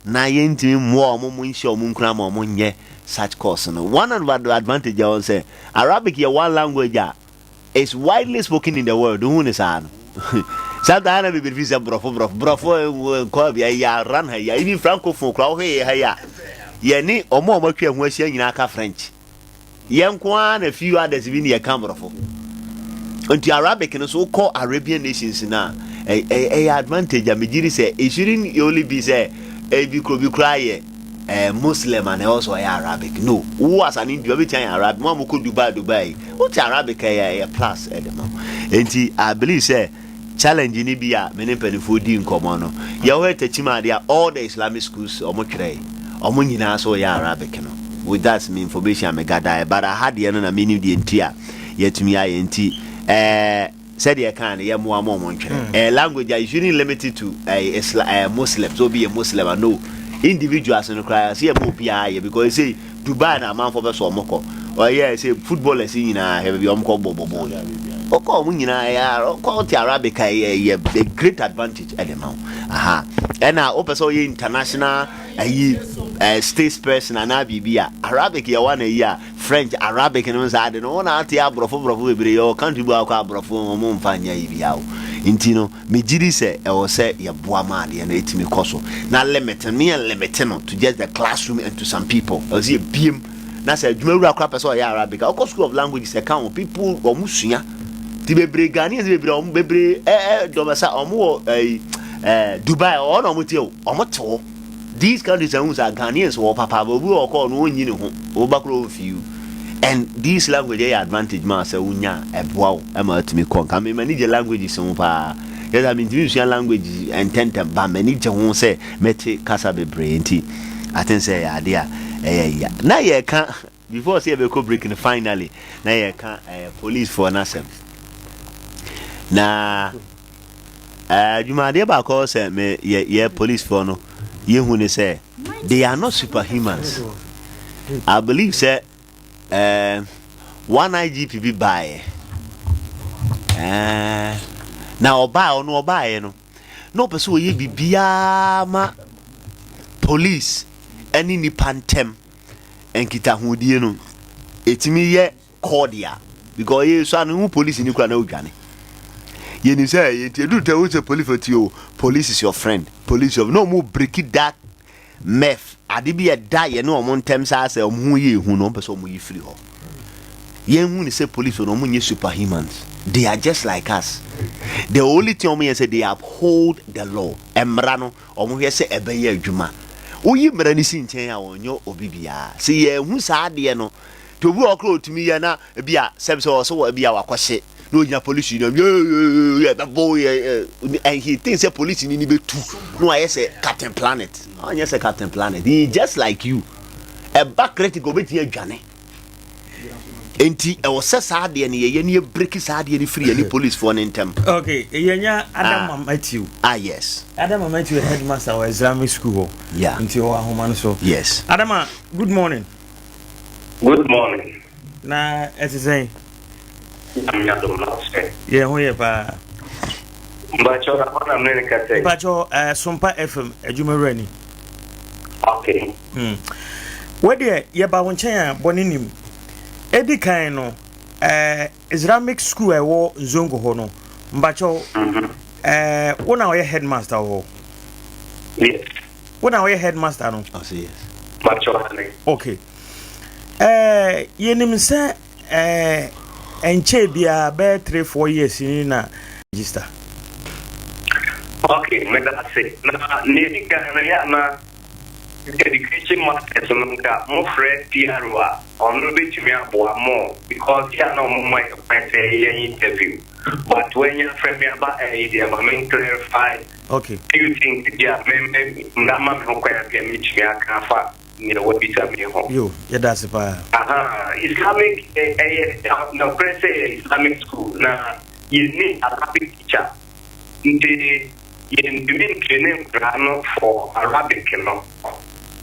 na yɛntumi mmoa ɔmo mo nhyɛ ɔmo nkuran ma ɔmo nyɛ such course no. One of the advantage a ɛwɔ sɛ Arabic yɛ one language a It's widely spoken in the world. Wohu ne saa no. Sometimes na bebree fi sɛ borɔfo borɔfo borɔfo nkɔ bia yɛ aran ha yi even francophone koraa wohwɛ yɛ ha yi a yɛne ɔmo a ɔmo atwa ho ahyia nyinaa ka French. Yɛn nko ara na few others bi ne yɛka borɔfo. Nti Arabic no so wokɔ Arabian nations no a ɛyɛ advantage a megye di sɛ it shouldn't only be sɛ ebi kuro bi koraa yɛ eh, Muslim a na ɛwɔ sɛ ɔyɛ Arabic. No, wo as an individual bɛtumi ayɛ Arabic. Mo a mokɔ Dubai Dubai yi, wote Arabic ɛyɛ ɛyɛ plus ɛde ma wo. Enti I believe sɛ challenge ni bi a me ne mpanimfoɔ di nkɔmmɔ no, yɛwɔ Techiman adeɛ a all the Islamic schools ɔmo twerɛe, ɔmo nyinaa so yɛ Arabic no. With that me information a me gather, but aha deɛ no na menim deɛ nti a yɛatumi ayɛ nti ɛɛ. Sɛdeɛ ɛkaa no yɛmmoa ma ɔmo ntwerɛ. Ɛyɛ language a you shouldn't limit it to ɛyɛ Isla ɛyɛ Muslim sɛ obi yɛ Muslim a no individuals no koraa sɛ yɛma obiara yɛ because sɛ Dubai na amanfoɔ pɛ sɛ ɔmo kɔ ɔyɛ sɛ footballers nyinaa hwɛ baabi a ɔmo kɔ bɔ bɔ bɔɔl ɔkɔ ɔmo nyinaa ɛyɛ ɔkɔ ɔte Arabic a ɛyɛ ɛyɛ a great advantage ɛde ma wo aha ɛna wopɛ sɛ ɔyɛ international ayi ɛɛ states person anaa biribi a Arabic yɛ one ayi a French, Arabic nom saa ade no, wo na ate aborɔfo borɔfo bebree, yɛwɔ country bi wɔ hɔ koraa aborɔfo wɔn mfa nyɛ ayi biara o. Nti no, me gye di sɛ ɛwɔ sɛ yɛboa ma adeɛ no ɛtumi kɔ so. Na limit no, me yɛn limit no to just the classroom and to some people. Ɛwɔ sɛ yɛbiem na sɛ adwuma wura koraa pɛ sɛ ɔyɛ Arabic a, wokɔ school of languages ɛka ho, people wɔn sua. Nti bebree Ghanaians bebree wɔn bebree ɛɛ dɔmɛsa wɔn wɔ ɛyi ɛɛ Dubai ɔhɔ na wɔn te o, wɔn te hɔ. These countries ahu sɛ Ghanaians wɔ papa but obi wɔ hɔ no ɔnyi ne ho woba koraa ɔmfi you and this language ɛyɛ advantage ma sɛ wonya a ɛboa wo ɛma atumi kɔ nka me m'ani gye languages ho paa yɛ sɛ mentumi nsua language ntɛntɛm ba m'ani gye ho sɛ mɛte kasa bebree nti I think sɛ ɛyɛ ade a ɛyɛ ya na yɛka Before sɛ yɛbɛkɔ break no finally na yɛka eh, police foɔ no asɛm na eh, adwumadeɛ baako sɛ me yɛ yɛ police foɔ no yɛhu ne sɛ they are not superhumans. I believe sɛ eh, one IGP bi baeɛ eh, na ɔbaa ɔno ɔbaeɛ no na ɔpɛ sɛ ɔyɛ biribiara ma police ɛne nipa ntɛm nkitahodie no ɛtumi yɛ cordial because yɛ sua no ho police ni kura na odwane yɛnim sɛ ɛyɛ nti ɛduru tɛ wo sɛ police ti o police is your friend police your na ɔmo break that myth ade bi ɛda yɛ ne ɔmo ntɛm saa sɛ ɔmo ho yɛ ehu no ɔmo pɛ sɛ ɔmo yi firi hɔ yɛn hu ne sɛ police no ɔmo nyɛ superhumans they are just like us the only thing ɔmo yɛ sɛ they uphold the law mmara no Wɔhwɛ sɛ ɛbɛyɛ adwuma. Woyi mmara no si nkyɛn a, wɔnyɛ obi biara. Sɛ yɛanhu saa adeɛ no, nti obi wɔ hɔ koraa a ɔtumi yɛ na ebi a sɛbi sɛ ɔsɛ wɔ ebi a wakɔhye na ɔgyina polisi no yɛ bɛbɔ yɛ and he thinks sɛ polisi ni ni bɛtu na wayɛ sɛ Captain Planet. Ɔnyɛ sɛ Captain Planet. He is just like you. Ɛba critical obɛtumi adwane. Enti ɛwɔ sɛ saa adeɛ no yɛyɛ ne yɛbreki saa adeɛ no firi yɛne policefoɔ no ntam. Okay, yɛnya Adama ah. Matthew. Ah, yes. Adama Matthew headmaster wɔ Islamic school hɔ. Yeah. Nti ɔwɔ ahoma no so. Yes. Adama, good morning. Good morning. Na ɛte sɛn? Nyame adom na ɔsɛ. Yɛn ho yɛ paa. Mpakyɛw na hɔ na mene ne kasa yi. Mpakyɛw eh, Sompa FM adwumawura ni. Okay. Wedeɛ yɛba wo nkyɛn a bɔne nim. Edi kan no, eh, Islamic school a ɛwɔ Nzongo hɔ no, mpakyɛw, eh, wo na ɔyɛ headmaster wɔ hɔ? Yes. Wo na ɔyɛ headmaster no? Ɔsɛ yes. Mpakyɛw ane. Okay. Eh, yɛnim sɛ eh, ɛnkyɛɛ biara bɛyɛ 3 4 years ni na register. Okay, meda ase. Na nea edi kan no yɛ ana education masters no nka mofrɛ PRO a ɔno betumi aboa more because yɛ ana ɔmo ma yɛ kwan sɛ yɛyɛ interview but wanya frɛ me aba ɛyi deɛ ma me clarify few things bi a me me mmara ma me ho kwan a bi a metumi aka afa nea wabisa me ho. Yo, yɛda ase paa. Aha, Islamic ɛyɛ nokorɛ sɛ yɛ Islamic school na yɛnni Arabic teacher nti yɛntumi ntrene nkwadaa no for Arabic no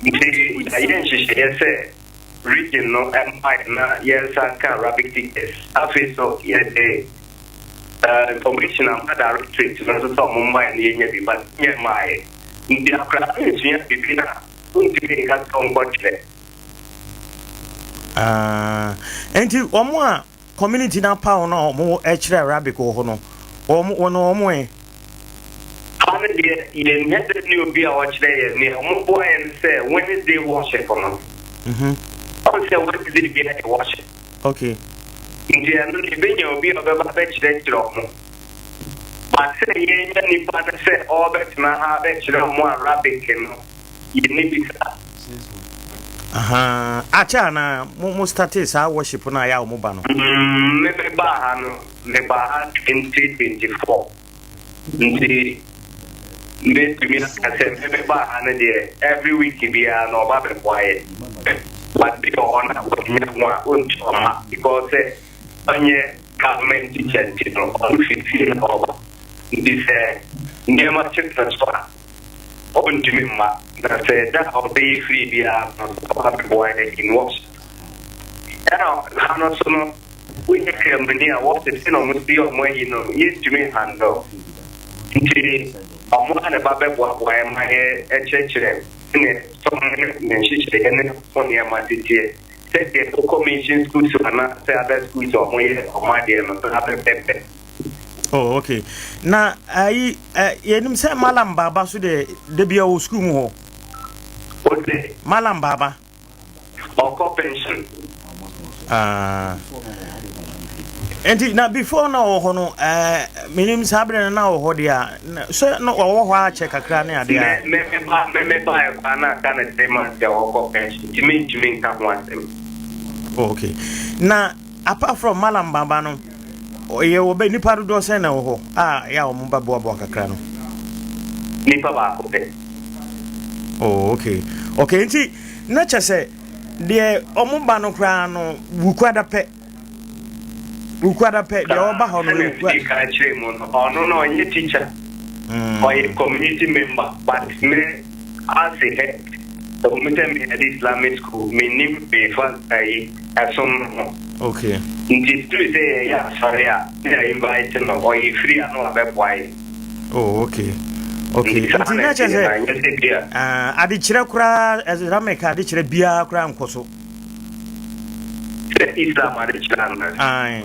nti yɛayɛ nhyehyɛeɛ sɛ region no mma yɛn na yɛnsa nka Arabic teachers. Afei so yɛde information ama directorate no nso sɛ wɔn mma yɛn na yɛnya bi but nyɛ mmaeɛ nti akwadaa no nsua biribi na wontumi nka sɛ ɔnkɔkyerɛ. Ah, nti wɔn a community no apaw no a wɔn kyerɛ Arabic wɔ hɔ no, wɔn wɔn wɔn ɛ? Ha no deɛ yɛn nyɛ dɛ ne obi a ɔkyerɛ yɛn nea wɔn boa yɛn sɛ Wednesday worship no. Ɔn sɛ Wednesday biara yɛ worship. Okay. Nti ɛno no yɛbɛnya obi a ɔbɛba abɛkyerɛkyerɛ wɔn. But sɛ yɛnya nipa no sɛ ɔrebɛtena ha abɛkyerɛ wɔn Arabic no, yɛnni bi saa. Ahaa, akyɛ anaa mo mo startee saa worship no a yɛ a wɔn ba no? Mm, me me baa ha no, me baa ha 2024. Nti mɛtumi aka sɛ me me baa ha no deɛ every week biara no ɔba bɛboa yɛ. But bi wɔ hɔ na wɔnya ho a ɔntu ɔma because sɛ ɔnyɛ government teacher nti no ɔno fi fie na ɔba. Nti sɛ nneɛma kye no so a ɔntumi mma. Na sɛ da a ɔbɛyɛ free biara no ɔba bɛboa yɛ in worship. Ɛna ha no so no Wonya Kramoni a wɔte sɛ na wɔn si yɛ wɔn ayi no yɛntumi nhandle nti wɔn ara na ɛba bɛboaboa yɛn ma yɛkyerɛkyerɛ sɛnea som ne ne nhyehyɛeɛ ne ho nneɛma si teɛ sɛdeɛ wokɔ mission schools anaasɛ other schools a wɔyɛ wɔn adeɛ no saa pɛpɛpɛ. Oh, okay. Na ayi eh, yɛnim sɛ Malam Baba so deɛ da bia wɔ sukuu mu hɔ. Wose? Malam Baba. Ɔkɔ pension. Ah. Nti na before na ɔwɔ hɔ no eh, menim saa berɛ no na ɔwɔ hɔ deɛ a sɛ na ɔwɔ hɔ akyɛ kakra ne adeɛ a. Me me ba me me ba ɛkwa na aka ne 3 months a ɔkɔ pension nti mentumi nka ho asɛm. Oh, okay. Na apart from Malam Baba no yɛ wɔ bɛ nipa dodoɔ sɛn na ɛwɔ hɔ a yɛ a wɔn ba boaboa kakra no? Nipa baako pɛ. Oh, okay. Okay, nti na kyɛ sɛ deɛ wɔn ba no koraa no wukuada pɛ. Wukuada pɛ deɛ ɔba hɔ no wukua. Sɛnea ka kyerɛ mu no, ɔno no ɔnyɛ teacher. Ɔyɛ community member but me as a head ɛwɔ mu sɛ me head Islamic school mennim hwee fa ayi ɛsom no ho. Okay. Nti through sɛ yɛyɛ asɔre a na yɛ invite no ɔyɛ free a na wabɛboa yɛn. Oh, okay. Okay. Nti na kyerɛ sɛ adekyerɛ koraa Islamic adekyerɛ biara koraa nkɔ so. Sɛ Islam adekyerɛ anaa? Ae.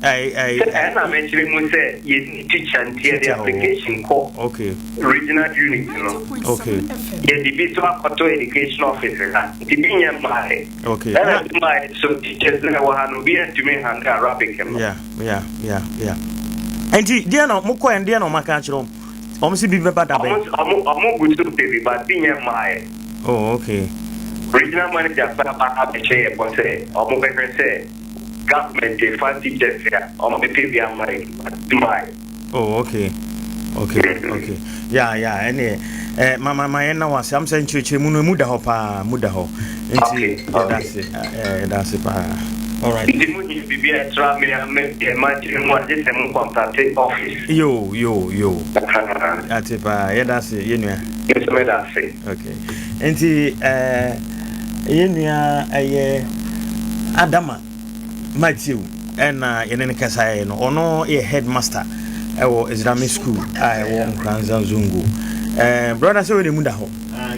Ae, ae. Sɛ ɛna mɛkyerɛ mu sɛ yɛnni teacher nti yɛde application kɔ okay. regional unit no. Okay. Yɛde bi so akɔto education office ha nti bi nyɛ mmaeɛ. Okay. Ɛna bi mmaeɛ so teachers na ɛwɔ ha no obi antumi handle Arabic no. Yeah, yeah, yeah, yeah. Nti deɛ na mo kɔɛ deɛ na ɔmo aka akyerɛ wɔn? Wɔn si bi bɛba da bɛn? Ɔmo ɔmo gu so pɛ bi but bi nyɛ mmaeɛ. Oh, okay. Regional manager san ba abɛhyɛ yɛ bɔ sɛ ɔmo bɛhwɛ sɛ government fa teachers a ɔmo bɛpɛ bi ama yɛ but mmaeɛ. Oh, okay. Okay, okay. Yeah, yeah. Ɛneɛ eh, ma ma ma yɛn na wase am sɛ nkyerɛkyerɛ mu no emu da hɔ paa, mu da hɔ. Nti yɛda ase, eh, yɛda ase paa. All right. Nti mo hia biribi a ɛtra me a me deɛ ma kyerɛ mu a gye sɛ mo contact office. Yo, yo, yo. Ate paa, yɛda ase, yɛ nua. Me nso meda ase. Okay. Nti eh, yɛ nua ɛyɛ. Adama Matthew ɛna yɛne no kasaeɛ no. Ɔno yɛ headmaster ɛwɔ Islamic school a ɛwɔ Nkoranza Zongo. Eh, brother sɛ wei na emu da hɔ.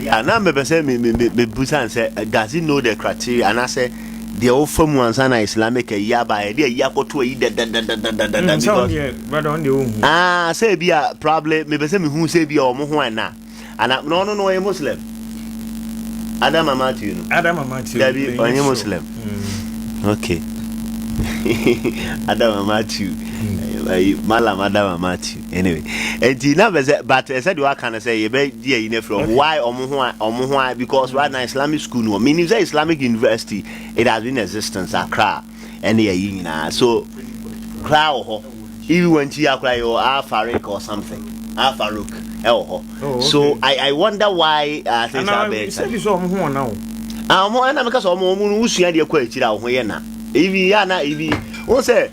Yeah, na mepɛ sɛ me me me mebusa no sɛ does he know the criteria anaasɛ deɛ wofa mu ansa na Islamic ayi aba yɛde ayi akɔto ayi dadadadadadada Mm, sɛ ɔno because deɛ brother ɔno deɛ ɔnhu. ah sɛ ebi a probably mepɛ sɛ mehu sɛ ebi a wɔn ho ɛna ana na ɔno no ɔyɛ Muslim Adama Matthew no Adama Matthew dabi menyɛ ɔnyɛ sure. Muslim okay Adama Matthew ayi Malam Adama Matthew anyway eti na bɛ sɛ but ɛsɛ deɛ waka no sɛ yɛbɛ di ayi no afiri ɔmo why ɔmo ho a ɔmo ho a because right now Islamic school no meaning sɛ Islamic University it has been existence Accra ɛne ayi nyinaa so koraa wɔ hɔ even wɔn ti akora yɛ wɔ Al Farik or something Al Farouk ɛwɔ hɔ Oh, okay. so I I wonder why things are Ana better. sɛ bi sɛ ɔmo ho ɔna o. Ah, ɔmo ɛna meka sɛ ɔmo ɔmo no wosua deɛ kɔ akyiri a wo ho yɛ na even yɛ ana even wɔn sɛ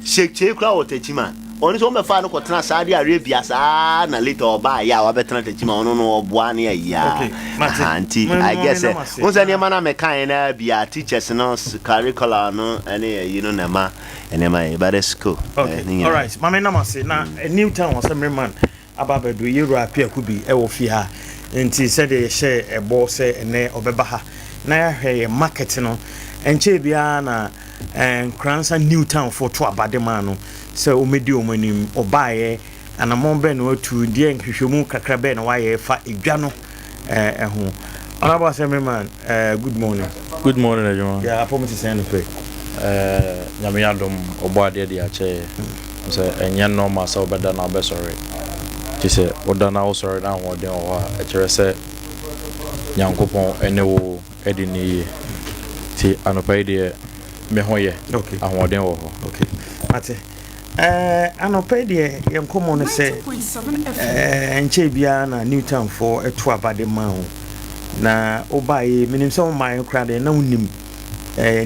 Sheikh Kyei koraa wɔ Techiman ɔno sɛ wɔn bɛfa no kɔtena Saudi Arabia saa na later ɔbaa yɛ a wabɛtena Techiman ɔno no ɔboa ne ayi a Okay, mate. aha nti Mo- I mo- guess me sɛ nam ase. wɔn sɛ nneɛma na meka yɛn na bia teachers no curricular no ɛne ayi no na ɛma nneɛma yɛ but it's cool. Okay, Eh, ne nyinaa. all right. Maame nam ase na eh, New Town Assemblyman aba abɛdo yɛwura Apiaku bi ɛwɔ fie ha nti sɛdeɛ yɛhyɛ ɛbɔ sɛ ɛnɛ ɔbɛba ha na yɛahwɛ yɛ market no ɛnkyɛn biara na eh, Nkoranza New Town fo to abade maa no sɛ ɔmɛdi wɔn anim. Ɔbaeɛ, anammɔn bɛn na watu, deɛ nhwehwɛmu kakra bɛn na wayɛ fa edwa no ɛho. Honourable Assemblyman, good morning. Good morning, adwuma. Yɛ apɔm te sɛn no pɛ? Nyame adom, ɔbɔ adeɛ de akyɛ yɛ sɛ ɛnyɛ normal sɛ wobɛda na wobɛsɔre, nti sɛ woda na wosɔre na ahoɔden wɔ hɔ a, ɛkyerɛ sɛ Nyankopɔn ɛne wo adi ne yie. Nti anɔpa yi deɛ, me ho yɛ. Ahoɔden wɔ hɔ. Okay, mate. Anɔpa yi deɛ, yɛn nkɔmmɔ no sɛ 90.7 FM. Nkyɛn biara na New Town foɔ ɛto aba de ma wo na wobaeɛ. Menim sɛ womaeɛ koraa deɛ na wonim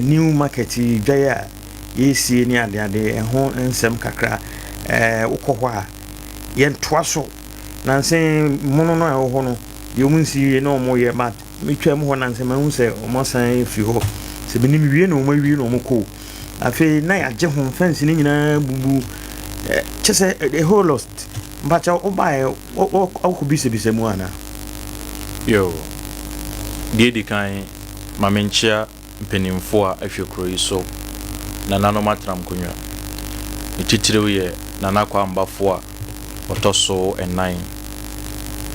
new market yi dwa yi a yɛsie ne adeade ɛho nsɛm kakra. Wokɔ hɔ a yɛntoa so nanse mono no a ɛwɔ hɔ no deɛ ɔmu nsi wie na ɔmo yɛ, but metwa mu hɔ nanse mahu sɛ ɔmo asan firi hɔ sɛ menim wie na ɔmo awie na ɔmo kɔ. Afei na yɛagye ho fence no nyinaa bubu kyɛ sɛ a whole lot. Mpakyɛ, wobaeɛ wokɔ bisabisa mu anaa? Yo, deɛ di kan, ma menkyea mpanimfoɔ a ahwɛ kuro yi so, nananom atena nkonnwa. Ne titiriw yɛ Nana Kwambafoɔ a ɔtɔ so ɛnan,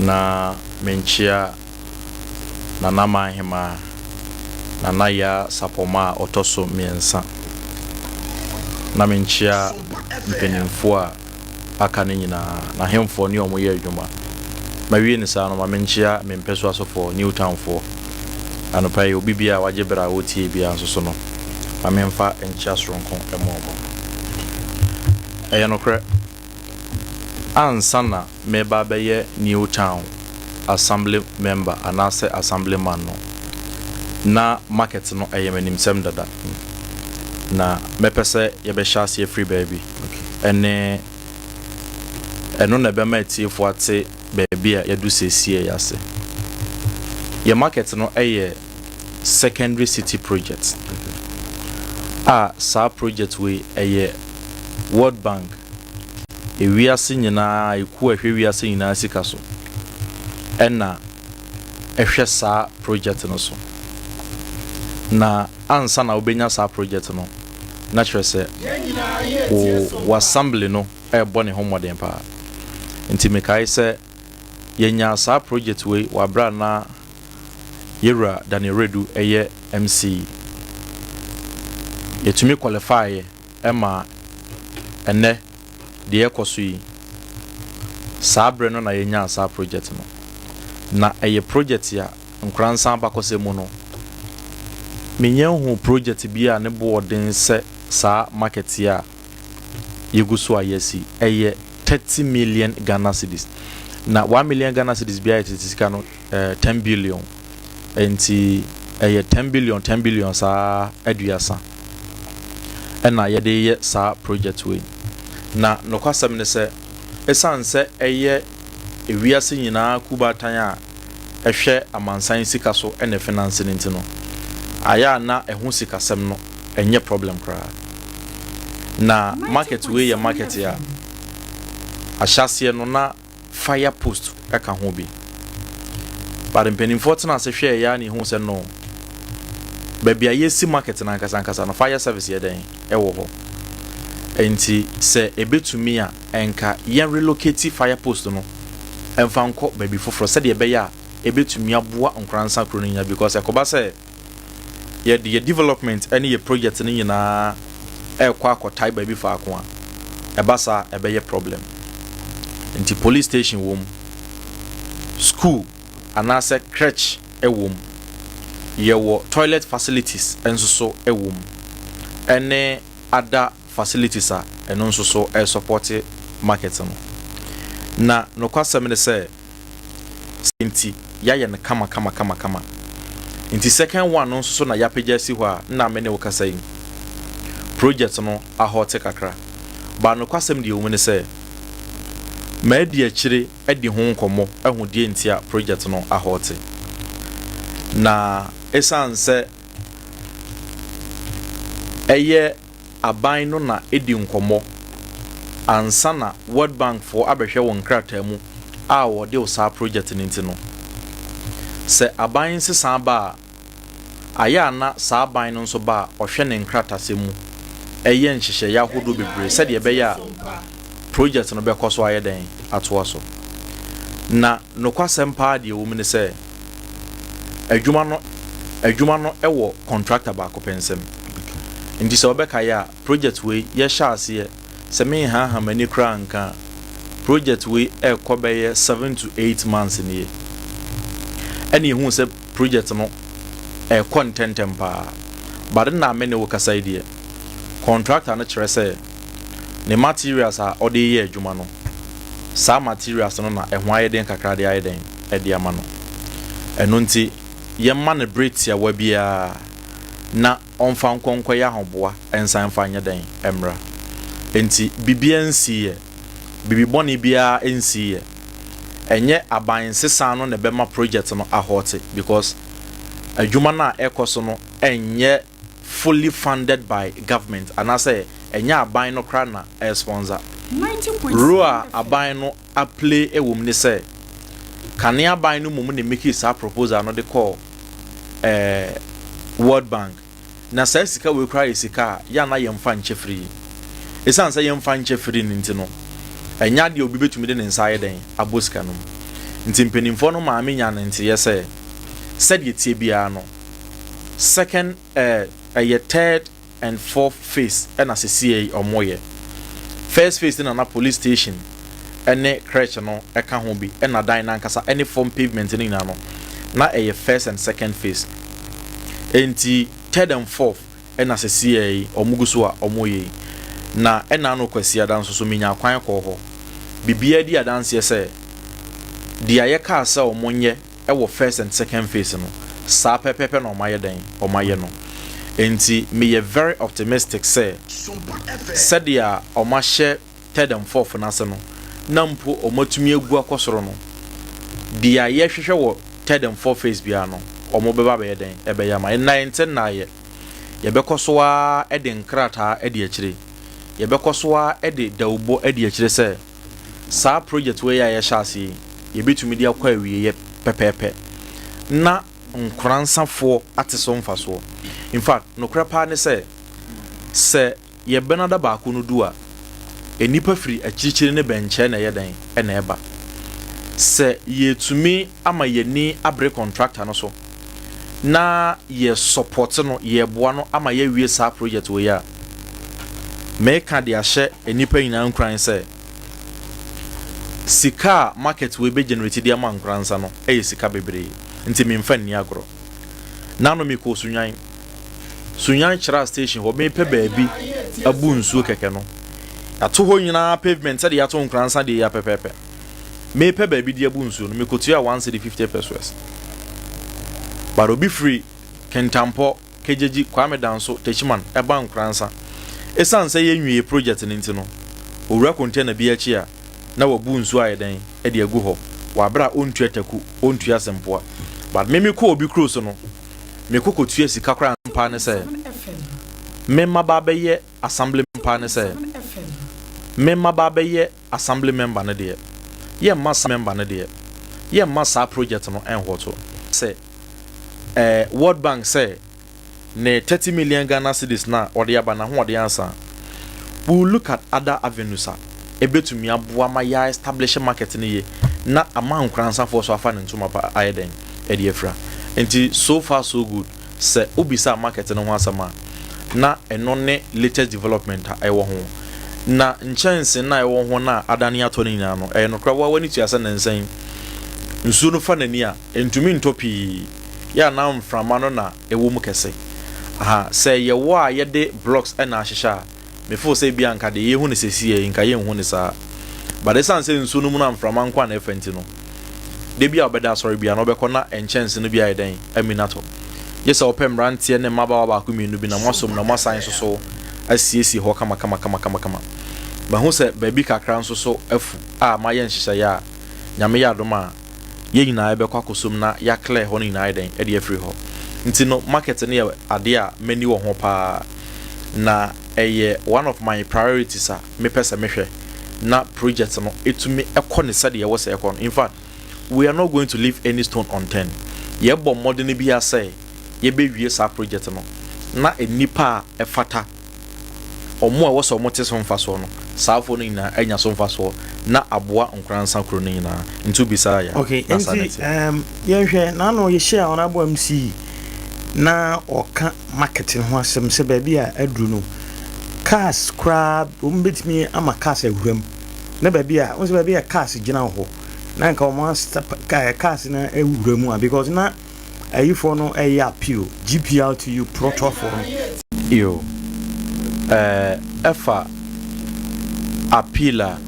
na menkyea Nana Manhemaa, Nana Yaa Sapɔma a ɔtɔ so 3, na menkyea mpanimfoɔ a aka no nyinaa, n'ahemfoɔ ne ɔmo yɛ adwuma. Mawie ne saa no, ma menkyea me mpɛ asofoɔ, New Townfoɔ. Anɔpa yi, obi biara a wagye berɛ a wɔtie biara nso so no, ma memfa nkyea soronko mmɔ ɔmo. Ɛyɛ nokorɛ, ansa na meba bɛyɛ New Town assembly member anaasɛ assemblyman no, na market no ɛyɛ m'animsɛm dada, na mɛpɛ sɛ yɛbɛhyɛ aseɛ firi baabi ɛne ɛno na ɛbɛma atiefoɔ ate baabi a yɛdu seesie yɛ ase. Yɛ market no ɛyɛ secondary city project a saa project wei ɛyɛ World Bank, ewiase nyinaa ekuo a ɛhwɛ wiase nyinaa sika so ɛna ɛhwɛ saa project no so. Na ansa na wobɛnya saa project no, na kyerɛ sɛ wo wo assembly no ɛrebɔ ne ho mmɔden paa. Nti mekae sɛ yɛnya saa project wei wɔ abere a na yɛwura Daniel Redu ɛyɛ MC. Yɛtumi qualify ɛma ɛnɛ deɛ ɛkɔ so yi. Saa berɛ no na yɛnyaa saa project no, na ɛyɛ project a Nkoranza abakɔsɛm mu no, menya hu project bi a ne bo ɔden sɛ saa market yi a yɛgu so a yɛasi. Ɛyɛ 30 million Ghana cedis, na 1 million Ghana cedis biara yɛ tete sika no 10 billion, nti ɛyɛ 10 billion 10 billion saa 30 ɛna yɛde yɛ saa project wei. Na nokwasɛm ne sɛ, ɛsiane sɛ ɛyɛ ewiase nyinaa kubaatan a ɛhwɛ amansan sika so ɛna finance no nti no, ayɛ a na ɛho sikasɛm no. Ɛnyɛ problem koraa. Na market wei yɛ market a ahyɛaseɛ no na fire post ka ho bi. But mpanimfoɔ tena ase hwɛɛ yɛ a na ehu sɛ no, baabi a yɛsi market no ankasa ankasa no fire service yɛ dɛn ɛwɔ hɔ. Nti sɛ ebetumi a ɛnka yɛn relocate fire post no ɛmfa nkɔ baabi foforɔ sɛdeɛ ɛbɛyɛ a ebetumi aboa Nkoransa kuro no nyinaa, because ɛkɔba sɛ yɛde yɛ development ne yɛ project no nyinaa ɛrekɔ akɔtae baabi faako a, ɛba saa ɛbɛyɛ problem. Nti police station wɔ mu, school anaasɛ crèche ɛwɔ mu, yɛwɔ toilet facilities nso so ɛwɔ mu, ɛne other facilities a ɛno nso so ɛresupport market no. Na nokwasɛm ne sɛ nti yɛayɛ no kama kama kama kama. Nti second one no nso so na yɛapagya asi hɔ a nna me ne wo kasa yi project no ahɔte kakra ba. Nokwasɛm deɛ ɛwɔ mu ne sɛ maadi akyire adi ho nkɔmmɔ ahu deɛ nti a project no ahɔte, na ɛsiane sɛ ɛyɛ aban no na ɛdi nkɔmmɔ ansa na World Bank foɔ abɛhwɛ wɔn nkrataa mu a wɔde wo saa project no nti no, sɛ aban nsesa ba a, ayɛ ana saa aban no nso ba a, ɔhwɛ ne nkratasɛm mu, ɛyɛ nhyehyɛeɛ ahodoɔ bebree sɛdeɛ ɛbɛyɛ a project no bɛkɔ so ayɛ dɛn atoa so. Na nokwasɛm paa deɛ ɛwɔ mu ne sɛ adwuma no ɛwɔ contractor baako pɛ nsam. Nti sɛ wɔbɛka yɛ a, project wei yɛhyɛ aseɛ sɛ menhaha m'ani koraa nka a, project wei ɛrekɔ bɛyɛ 7 to 8 months nie ɛne ehu sɛ project no ɛrekɔ ntɛntɛm paa. But na me ne wo kasa yi deɛ, contractor no kyerɛ sɛ ne materials a ɔde yɛ adwuma no, saa materials no na ɛho ayɛ den kakra de ayɛ den ɛde ama no. Ɛno nti yɛma no bere tiawa biara na ɔmfa nkɔnkɔ yɛ ahoboa nsan mfa nyɛ den mmra. Nti biribiara nsi yɛ biribi bɔne biara nsi yɛ. Ɛnyɛ aban nsesa no na ɛbɛma project no ahɔte, because adwuma no a ɛkɔ so no ɛnyɛ fully funded by government anaasɛ ɛnyɛ aban no koraa na ɛsponsor. Role a aban no aplay wɔ mu ne sɛ kane aban no mmom na make saa proposal no de kɔɔ World Bank. Na saa sika wei koraa yɛ sika a yɛana yɛmfa nkyɛ firi. Ɛsiane sɛ yɛmfa nkyɛ firi no nti no, ɛnyɛ adeɛ a obi bɛtumi de ne nsa ayɛ dɛn abɔ sika no mu. Nti mpanimfoɔ no maame nya ne nteɛ sɛ sɛdeɛ tie biara no, second ɛyɛ third and fourth phase ɛna sesie yi ɔmo yɛ. First phase na police station ɛne crèche no ɛka ho bi, ɛna dan nankasa ɛne fam pavement no nyinaa no na ɛyɛ first and second phase. Nti third and fourth ɛna sesie yi ɔmo gu so a ɔmo yɛ yi. Na ɛna ano Kwasiada nso so minya kwan kɔɔ hɔ, biribiara di adanseɛ sɛ deɛ yɛkaa sɛ ɔmo nyɛ ɛwɔ first and second phase no, saa pɛpɛɛpɛ na ɔmo ayɛ dɛn ɔmo ayɛ no. Nti meyɛ very optimistic sɛ sɛdeɛ ɔmo ahyɛ third and fourth n'ase no, na mpo ɔmo atumi agu akɔ soro no, deɛ yɛhwehwɛ wɔ third and fourth phase biara no, ɔmo bɛba abɛyɛ dɛn ɛbɛyɛ ama yɛn. Na yɛn nnaayɛ yɛbɛkɔ so ara de nkrataa de akyire, yɛbɛkɔ so ara de dawubɔ de akyire sɛ saa project wei a yɛhyɛ ase yi, yɛbɛtumi de akɔ awieɛ pɛpɛɛpɛ na nkoransafoɔ ate so mfasoɔ. In fact, nokorɛ paa ne sɛ sɛ yɛbɛnada baako no du a, nnipa firi akyirikyiri ne bɛnkyɛn na ɛyɛ dɛn ɛna ɛba. Sɛ yɛtumi ama yɛni abere contractor no so na yɛ support no, yɛboa no ama yɛawie saa project wei a, meka de ahyɛ nnipa nyinaa nkuran sɛ sika a market wei bɛ generate de ama Nkoransa no ɛyɛ sika bebree. Nti memfa nni agorɔ. Nano mekɔ Sunyan, Sunyan kyerɛ station hɔ, mepɛ baabi abu nsuo kɛkɛ no, yɛato hɔ nyinaa pavement sɛdeɛ yɛato Nkoransa deɛ yɛ pɛpɛɛpɛ. Mepɛ baabi de abu nsuo no, mekɔtua 1 cedi 50 pesewas, but obi firi Kentampɔ, Kegyegyi, Kwame Danso, Techiman ɛba Nkoransa, ɛsiane sɛ yɛnwie project no nti no, owura container bi akyi a na wabu nsuo ayɛ dɛn de agu hɔ wɔ abere a ɔntua taku, ɔntua sempoa. But me mekɔ obi kuro so no, mekɔ kɔtua sika koraa mpa ne sɛ. Me mmaba abɛyɛ assembly paa ne sɛ, me mmaba abɛyɛ assembly member no deɛ, yɛmma saa member no deɛ, yɛmma saa project no ɛnhɔto. Sɛ ɛɛ World Bank sɛ ne 30 million Ghana cedis no a ɔde aba no ahoɔden asa a, we will look at other avenues a ɛbɛtumi aboa ma yɛa establish market no yie na ama nkoransafoɔ so afa ne ntoma pa ayɛ dɛn ɛde afira. Nti so far so good, sɛ wobisaa market no ho asɛm a, na ɛno ne latest development a ɛwɔ ho. Na nkyɛnse no a ɛwɔ ho no a adane atɔ no nyinaa no, ɛyɛ nokorɛ, wo ara w'ani tua sɛ nnansa yi nsuo no fa n'ani a, ɛntumi ntɔ pii. Yɛ a na mframa no na ɛwɔ mu kɛse. Aha, sɛ yɛwɔ a yɛde blocks na ahyehyɛ a, me feel sɛ ebia nka deɛ yɛhu no sɛsiɛ yi, nka yɛnhu no saa. But ɛsiane sɛ nsuo no mu no a mframa nko a na ɛfa nti no, da bi a wobɛda asɔre biara no wobɛkɔ na nkyɛnse no bi ayɛ dɛn? Amini atɔ. Gye sɛ wopɛ mmeranteɛ ne mmabaawa baako mmienu bi na moasom na moasan nso so asiesie hɔ kama kama kama kama kama. Mahu sɛ baabi kakra nso so afu a mayɛ nhyehyɛeɛ a, Nyame yɛ adom a, yɛn nyinaa yɛbɛkɔ akɔsom na yɛ clear hɔ no nyinaa ayɛ dɛn de afiri hɔ. Nti no market no yɛ adeɛ a m'ani wɔ ho paa na ɛyɛ one of my priorities a mepɛ sɛ mehwɛ na project no ɛtumi ɛkɔ ne sɛdeɛ ɛwɔ sɛ ɛkɔ no. In fact, we are not going to leave any stone unturned. Yɛbɔ mmɔdene biara sɛ yɛbɛwie saa project no na nnipa a ɛfata wɔn a ɛwɔ sɛ wɔte so mfasoɔ no, saa afoɔ no nyinaa anya so mfasoɔ na aboa Nkoransa kuro no nyinaa. Nti wobisaa yɛ a, Okay, na saa na nti ɛteɛ. um, yɛnhwɛ n'ano yɛhyia Honorable MC na ɔka market no ho asɛm sɛ baabi a aduru no cars koraa wɔn bɛtumi ama cars awura mu na baabi a wɔn sɛ baabi a cars gyina wɔ hɔ na nka wɔn asa cars no awura mu a because na Ayifoɔ no ɛyɛ appeal GPRTU prɔtoɔfoɔ no. Yo, eh, ɛfa appeal a,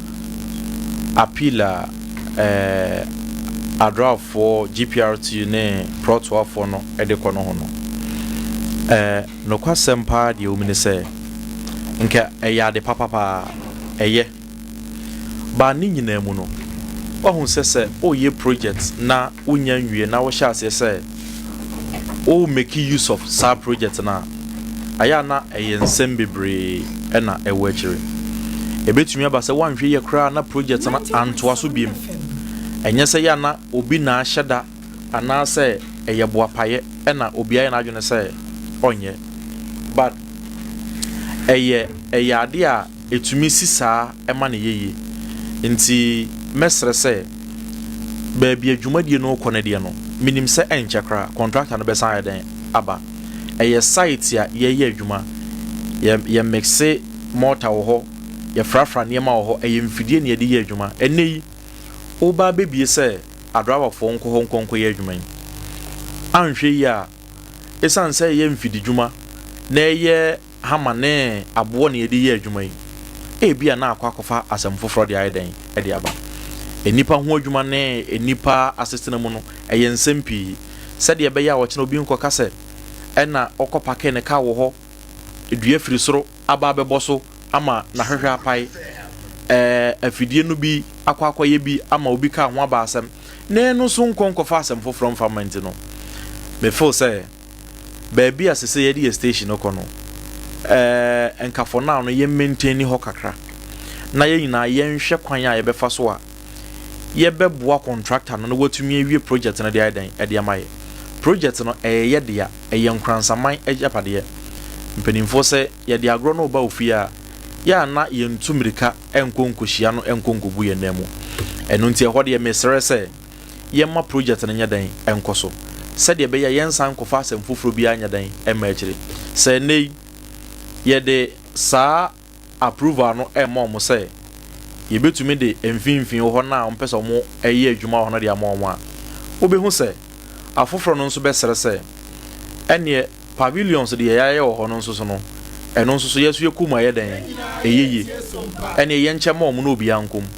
appeal a, eh, Adrafoɔ, GPRTU ne prɔtoafoɔ no de kɔ no ho no, eh, nokwasɛm paa deɛ ɛwɔ mu ne sɛ, nka ɛyɛ ade papa paa, ɛyɛ. But ne nyinaa mu no, woahu sɛ sɛ woreyɛ project na wonnya nwie na wohyɛ aseɛ sɛ wo make use of saa project no a, ayɛ a na ɛyɛ nsɛm bebree na ɛwɔ akyire. Ɛbɛtumi aba sɛ woanhwɛ yie koraa na project no antoa so biom. Ɛnyɛ sɛ yɛ a na obi na ahyɛ da anaasɛ ɛyɛ boapayɛ na obi ayɛ n'adwene sɛ ɔnyɛ but ɛyɛ ɛyɛ adeɛ a ɛtumi si saa ma no yɛ yie. Nti mɛsrɛ sɛ baabi a dwumadie no rekɔ no deɛ no, menim sɛ ɛnkyɛ koraa contractor no bɛsan ayɛ dɛn aba. Ɛyɛ site a yɛreyɛ adwuma, yɛ yɛ mixe mortar wɔ hɔ, yɛfrafra nneɛma wɔ hɔ, ɛyɛ mfidie na yɛde yɛ adwuma. Ɛnnɛ yi, woba abɛbie sɛ adraivafoɔ nkɔ hɔ nkɔ nkɔyɛ adwuma yi, anhwɛ yie a, ɛsiane sɛ ɛyɛ mfididwuma na ɛyɛ hama ne aboɔ na yɛde yɛ adwuma yi, ebia na akɔ akɔfa asɛm foforɔ de ayɛ dɛn de aba. Nnipa ho adwuma ne nnipa asetena mu no, ɛyɛ nsɛm pii. Sɛdeɛ ɛbɛyɛ a ɔkyena obi nkɔka sɛ ɛna ɔkɔ pake ne kaa wɔ hɔ, dua firi soro aba abɛbɔ so ama n'ahwehwɛ apae, ɛɛ afidie no bi akɔ akɔyɛ bi ama obi kaa ho aba asɛm, na ɛno nso nkɔ nkɔfa asɛm foforɔ mfa mma nti no, me feel sɛ baabi a sese yɛde yɛ station no kɔ no, ɛɛ nka for now no yɛn maintain hɔ kakra na yɛn nyinaa yɛnhwɛ kwan a yɛbɛfa so a yɛbɛboa contractor no na watumi awie project no de ayɛ dɛn ɛde ama yɛ. Project no ɛyɛ yɛ dea, ɛyɛ Nkoransaman agyapadeɛ. Mpanimfoɔ sɛ yɛde agorɔ no reba ofie a, yɛ a na yɛntu mmirika nkɔ nkɔhyia no nkɔ nkɔbu yɛn nan mu. Ɛno nti ɛhɔ deɛ mesrɛ sɛ yɛmma project no nyɛ dɛn nkɔ so sɛdeɛ ɛbɛyɛ a yɛnsan nkɔfa asɛm foforɔ biara nyɛ dɛn mma akyire. Sɛ ɛnnɛ yi yɛde saa approval no rema wɔn sɛ yɛbɛtumi de mfimfini wɔ hɔ no a wɔpɛ sɛ wɔyɛ adwuma wɔ hɔ no de ama wɔn a, wobɛhu sɛ afoforɔ no nso bɛsrɛ sɛ ɛnneɛ pavilions deɛ yɛayɛ wɔ hɔ no nso so no, ɛno nso so yɛso yɛkɔ mu a ɛyɛ dɛn? Ɛyɛ yie. Ɛnneɛ yɛnkyɛ ma wɔn na obiara nkɔ mu.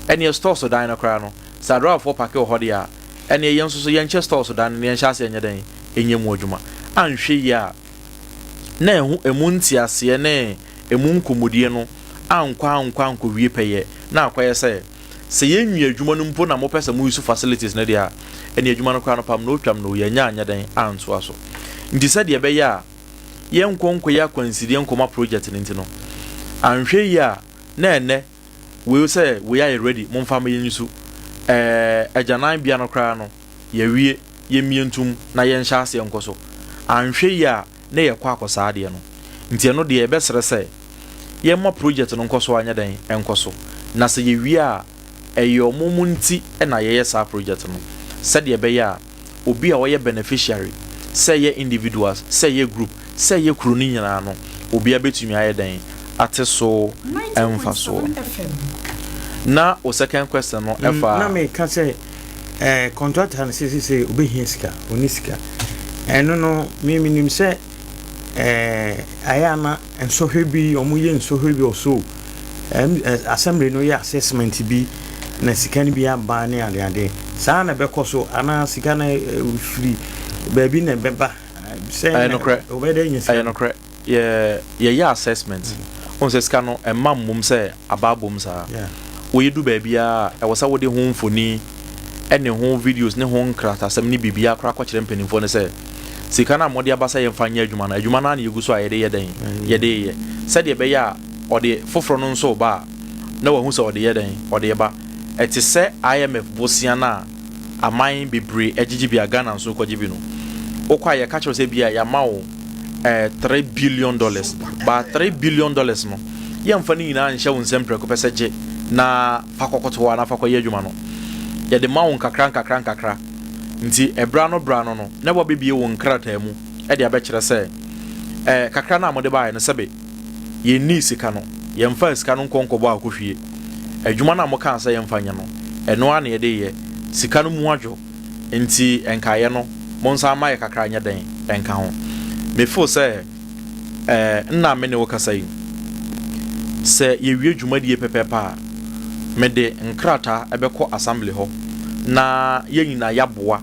Ɛnneɛ stores dan no koraa no, Sɛ adriverfoɔ pake wɔ hɔ deɛ a, ɛnneɛ yɛn nso so yɛnkyɛ stores dan no na yɛnhyɛ aseɛ nyɛ dɛn? Nyɛ mu adwuma. Anhwɛ yie a, na ɛho ɛmu nteaseɛ ne ɛmu nkɔmmɔdie no ankɔ ankɔ ankɔwie pɛyɛ na akɔyɛ sɛ, sɛ yɛnwie adwuma no mpo na mopɛ sɛ mo use facilities no deɛ a, ɛnneɛ adwuma no koraa no pam na ɔtwam no yɛannya anyɛ dɛn antoa so. Nti sɛdeɛ ɛbɛyɛ a. yɛnkɔ nkɔyɛ akwansideɛ nkɔma project no nti no, anhwɛ yie a na ɛnnɛ wei sɛ wei ayɛ ready momfa ma yɛnyi so. Ɛɛ agyananbea no koraa no yɛawie, yɛmmie ntom na yɛnhyɛ aseɛ nkɔ so. Anhwɛ yie a na yɛkɔ akɔ saa adeɛ no. Nti ɛno deɛ yɛbɛsrɛ sɛ yɛmma project no nkɔ so anyɛ dɛn nkɔ so. Na sɛ yɛwie a ɛyɛ ɔmo mo nti na yɛyɛ saa project no. Sɛdeɛ ɛbɛyɛ a obi a ɔyɛ beneficiary, sɛ ɛyɛ individuals, sɛ ɛyɛ group, sɛ ɛyɛ kuro no nyinaa no, obiara bɛtumi ayɛ dɛn ate so mfasoɔ. Na wo second question no ɛfa. Na meka sɛ eh, contractor no sɛ sɛ obɛhia sika, ɔni sika. Ɛno no, me menim sɛ eh, ayɛ ana nsɔhwɛ bi, ɔmo yɛ nsɔhwɛ bi ɔso, eh, assembly no yɛ assessment bi na sika no bi aba ne adeade. Saa na ɛbɛkɔ so anaa sika no firi baabi na ɛbɛba? Sɛ Ɛyɛ nokorɛ. ɔbɛyɛ dɛ anya sika. Ɛyɛ nokorɛ. Yɛ yɛyɛ assessment. Wohu sɛ sika no ɛmma mmom sɛ aba abom saa. Woyɛ du baabiara a, ɛwɔ sɛ wode ho mfoni ne ho videos ne ho nkratasɛm ne biribiara koraa kɔkyerɛ mpanimfoɔ no sɛ sika no a mode aba sɛ yɛmfa nyɛ adwuma no, adwuma no ara na yɛgu so a yɛde yɛ dɛn? Yɛde reyɛ. Sɛdeɛ ɛbɛyɛ a ɔde foforɔ no nso reba a, na wahu sɛ ɔde yɛ dɛn? Ɔde reba. Ɛte sɛ IMF bosea no a aman bebree gyegye bi a Ghana nso rekɔgye bi no. Wokɔ a yɛka kyerɛ wo sɛ ebia yɛama wo eh, $3 billion. But $3 billion no, yɛmfa ne nyinaa nhyɛ wo nsam prɛko pɛ sɛ gye na fa kɔkoto hɔ anaa fa kɔyɛ adwuma no. Yɛde ma wo nkakra nkakra nkakra. Nti ɛberɛ ano berɛ ano no, na wɔabɛbie wo nkrataa mu de abɛkyerɛ sɛ eh, kakra no a mode baeɛ no sɛbe yɛnnii sika no, yɛmfaa sika no nkɔ nkɔbɔ akɔhwie. Adwuma no a mokaa sɛ yɛmfa nyɛ no, ɛno ara na yɛde reyɛ. Sika no mu adwo, nti nkaeɛ no, monsan mma yɛ kakra nyɛ dɛn nka ho. Me feel sɛ eh, nna a me ne wo kasa yi, sɛ yɛwie dwumadie pɛpɛɛpɛ a, mede nkrataa bɛkɔ assembly hɔ na yɛn nyinaa yɛaboa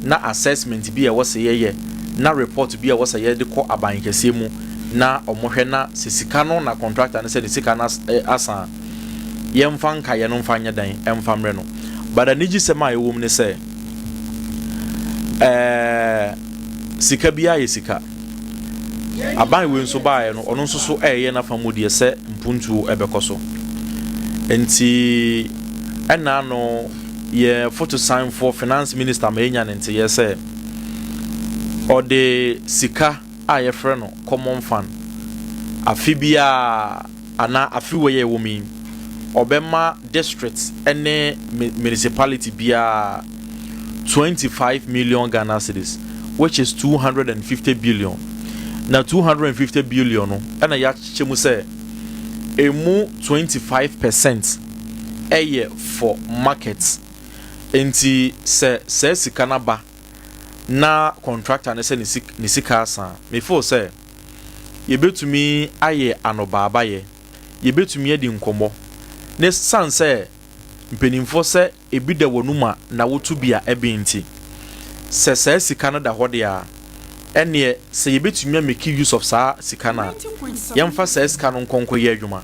na assessment bi a ɛwɔ sɛ yɛyɛ na report bi a ɛwɔ sɛ yɛde kɔ aban kɛseɛ mu na wɔhwɛ na sɛ sika no na contractor no sɛ ne sika no asa a, yɛmfa nkaeɛ no mfa nyɛ dɛn mfa mmerɛ no. But anigyesɛm a ɛwɔ mu ne sɛ, ɛɛ sika biara yɛ sika. Aban wei nso baeɛ no, ɔno nso so ɛreyɛ n'afa mu deɛ sɛ mpuntuo ɛbɛkɔ so. Nti ɛna ano yɛ fotosanfoɔ finance minister ma yɛnya ne nteyɛ sɛ ɔde sika a yɛfrɛ no common fund afe biara anaa afe wei a ɛwɔ mu yi ɔbɛma district ne municipality biara 25 million Ghana cedis, which is 250 billion. Na 250 billion no ɛna yɛakyekyɛ mu sɛ emu 25% ɛyɛ for market. Nti sɛ saa sika no aba na contractor no sɛ ne sika asa a, me feel sɛ yɛbɛtumi ayɛ anobaabayɛ, yɛbɛtumi adi nkɔmmɔ. Ne san sɛ mpanimfoɔ sɛ ebi da w'anum a na woto bi a ɛben nti, sɛ saa sika no da hɔ deɛ a, ɛnneɛ sɛ yɛbɛtumi a make use of saa sika no a, yɛmfa saa sika no nkɔ nkɔyɛ adwuma.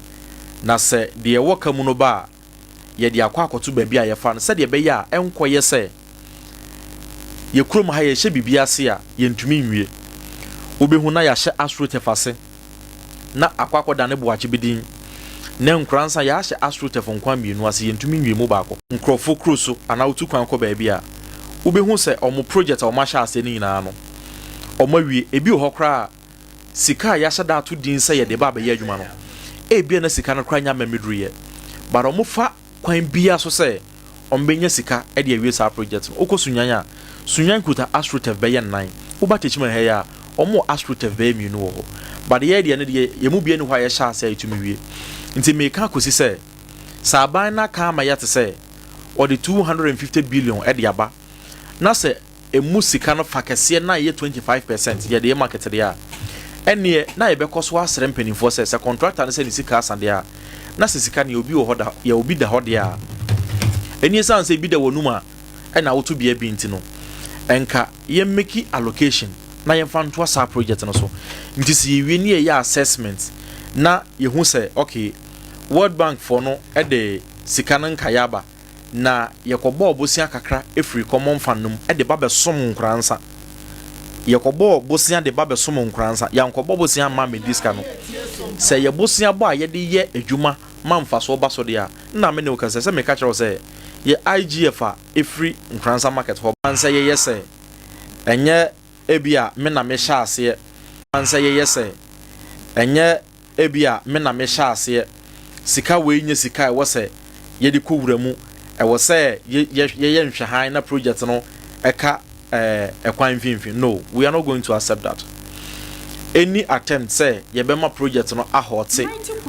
Na sɛ deɛ ɛwɔ ka mu no ba a, yɛde akɔ akɔto baabi a yɛfa no sɛdeɛ ɛbɛyɛ a ɛnkɔyɛ sɛ yɛ kurom ha yɛhyɛ biribi ase a yɛntumi nwie. Wobɛhu na yɛahyɛ AstroTurf ase na akɔ akɔdane boakye bi din. Na Nkoransa yɛahyɛ AstroTurf nkwa mmienu ase yɛntumi nwie mu baako. Nkurɔfoɔ kuro so anaa wotu kwan kɔ baabi a, wobɛhu sɛ wɔn project a wɔahyɛ aseɛ no nyinaa no, wɔawie. Ebi wɔ hɔ koraa a, sika a yɛahyɛ da ato din sɛ yɛde ba abɛyɛ adwuma no, ebia na sika no koraa nya mma mmɛduruiɛ. But wɔfa kwan biara so sɛ wɔbɛnya sika de awie saa project no. Wokɔ Sunyani a, Sunyani kuta AstroTurf bɛyɛ nnan. Woba Techiman ha yi a, wɔwɔ AstroTurf bɛyɛ mmienu wɔ hɔ. But yɛn deɛ no deɛ, yɛn mu biara nni hɔ a yɛhyɛ ase a yɛtumi wie. Nti meka akɔsi sɛ, sɛ aban no aka ama yɛate sɛ wɔde 250 billion de aba, na sɛ ɛmu sika no fa kɛseɛ na ɛyɛ 25% yɛde yɛ market deɛ a, ɛnneɛ na yɛbɛkɔ so asrɛ mpanimfoɔ sɛ, sɛ contractor no sɛ ne sika asa deɛ a, na sɛ sika no yɛ obi wɔ hɔ da, yɛ obi da hɔ deɛ a, ɛnni ɛsiane sɛ ebi da w'anum a ɛna woto bea bi nti no, ɛnka yɛn make allocation na yɛmfa ntoa saa project no so. Nti sɛ yɛwie ne yɛyɛ assessment na yɛhu sɛ okay, World Bank foɔ no de sika no nkaeɛ aba, na yɛkɔbɔɔ bosea kakra firii Common Fund no mu de ba bɛsom Nkoransa. Yɛkɔbɔɔ bosea de ba bɛsom Nkoranza. Yɛankɔbɔ bosea amma ammɛdi sika no. Sɛ ɛyɛ bosea bɔ a yɛde yɛ adwuma ma mfasoɔ ba so deɛ a, nna me ne wo kasa. Ɛsɛ sɛ meka kyerɛ wo sɛ, yɛ IGF a ɛfiri Nkoranza market hɔ ba. Sɛ yɛyɛ sɛ ɛnyɛ ebia me na mehyɛ aseɛ. Sɛ yɛyɛ sɛ ɛnyɛ Ebia me na mehyɛ aseɛ. Sika wei nyɛ sika a ɛwɔ sɛ yɛde kɔ wura mu. Ɛwɔ sɛ yɛyɛ nhwɛhan na project no ɛka ɛkwan mfimfini. No, we are not going to accept that. Any attempt sɛ yɛbɛma project no ahɔte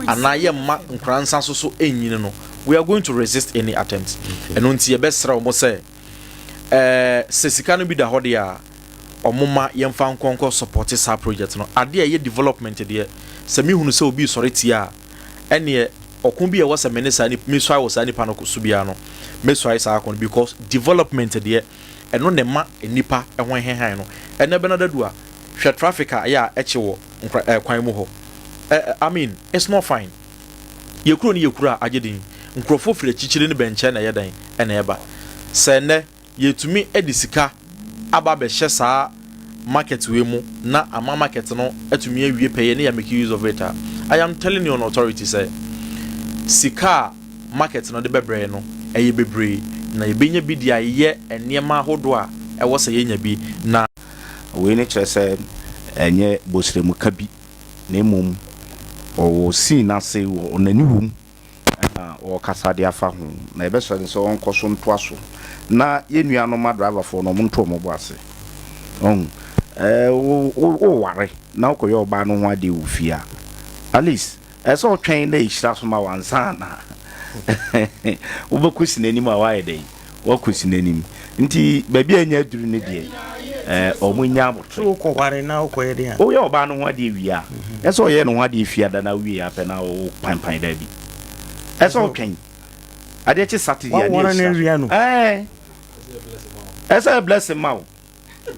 anaa yɛmma Nkoransa so so ɛnyini no, we are going to resist any attempt. Ɛno nti yɛbɛsrɛ wɔn sɛ ɛɛ sɛ sika no bi da hɔ deɛ a, ɔmo ma yɛmfa nkɔ nkɔ supporte saa project no. Adeɛ a ɛyɛ development deɛ, sɛ me hunu sɛ obi resɔre tia a, ɛneɛ ɔko bi a ɛwɔ sɛ me ne saa nipa, me suae wɔ saa nipa no so biara no, me suae saa ko no because development deɛ, ɛno na ɛma nnipa ho hehan no. Ɛnɛ Bernard Adu a, hwɛ traffic a ɛyɛ a ɛkye wɔ nkra ɛɛ kwan mu hɔ. Ɛ I mean, it's not fine. Yɛ kuro no yɛ kuro a agye din. Nkurɔfoɔ firi akyikyiri ne bɛnkyɛn na ɛyɛ dɛn ɛna ɛba. Sɛ ɛnɛ yɛtumi de sika aba abɛhyɛ saa market wei mu na ama market no atumi awie pɛyɛ ne yɛ make use of it a, I am telling you on authority sɛ sika a market no de bɛbrɛ no ɛyɛ bebree na yɛbɛnya bi de ayɛ nneɛma ahodoɔ a ɛwɔ sɛ yɛnya bi na Wei no kyerɛ sɛ ɛnyɛ bosrɛmuka bi na mmom ɔwɔ scene no ase, n'ani wom. na ɔrekasa de afa ho, na yɛbɛsrɛ no sɛ ɔnkɔ so ntoa so na yɛn nuanom adriverfoɔ no wɔnto wɔn bo ase. Ɔhu, ɛɛ wo wo woware na wokɔyɛ ɔbaa no ho adeɛ wɔ fie a, at least ɛsɛ sɛ ɔtwɛn na ɛhyira so ma wo ansa na wobɛkɔsi n'anim a woayɛ dɛn? Woakɔsi n'anim. Nti baabi a ɛnya aduru no deɛ, ɛɛ wɔn nya aboterɛ. So wokɔware na wokɔyɛ dɛn a? Woyɛ ɔbaa no ho adeɛ wie a, ɛsɛ sɛ ɔyɛ ne ho adeɛ fiada na wowie apɛ na wo panpan daabi. Ɛsɛ sɛ ɔtwɛn. Adeɛ kye Saturday a ne Waware no awia no. Ɛɛ ɛsɛ sɛ blessing ma wo.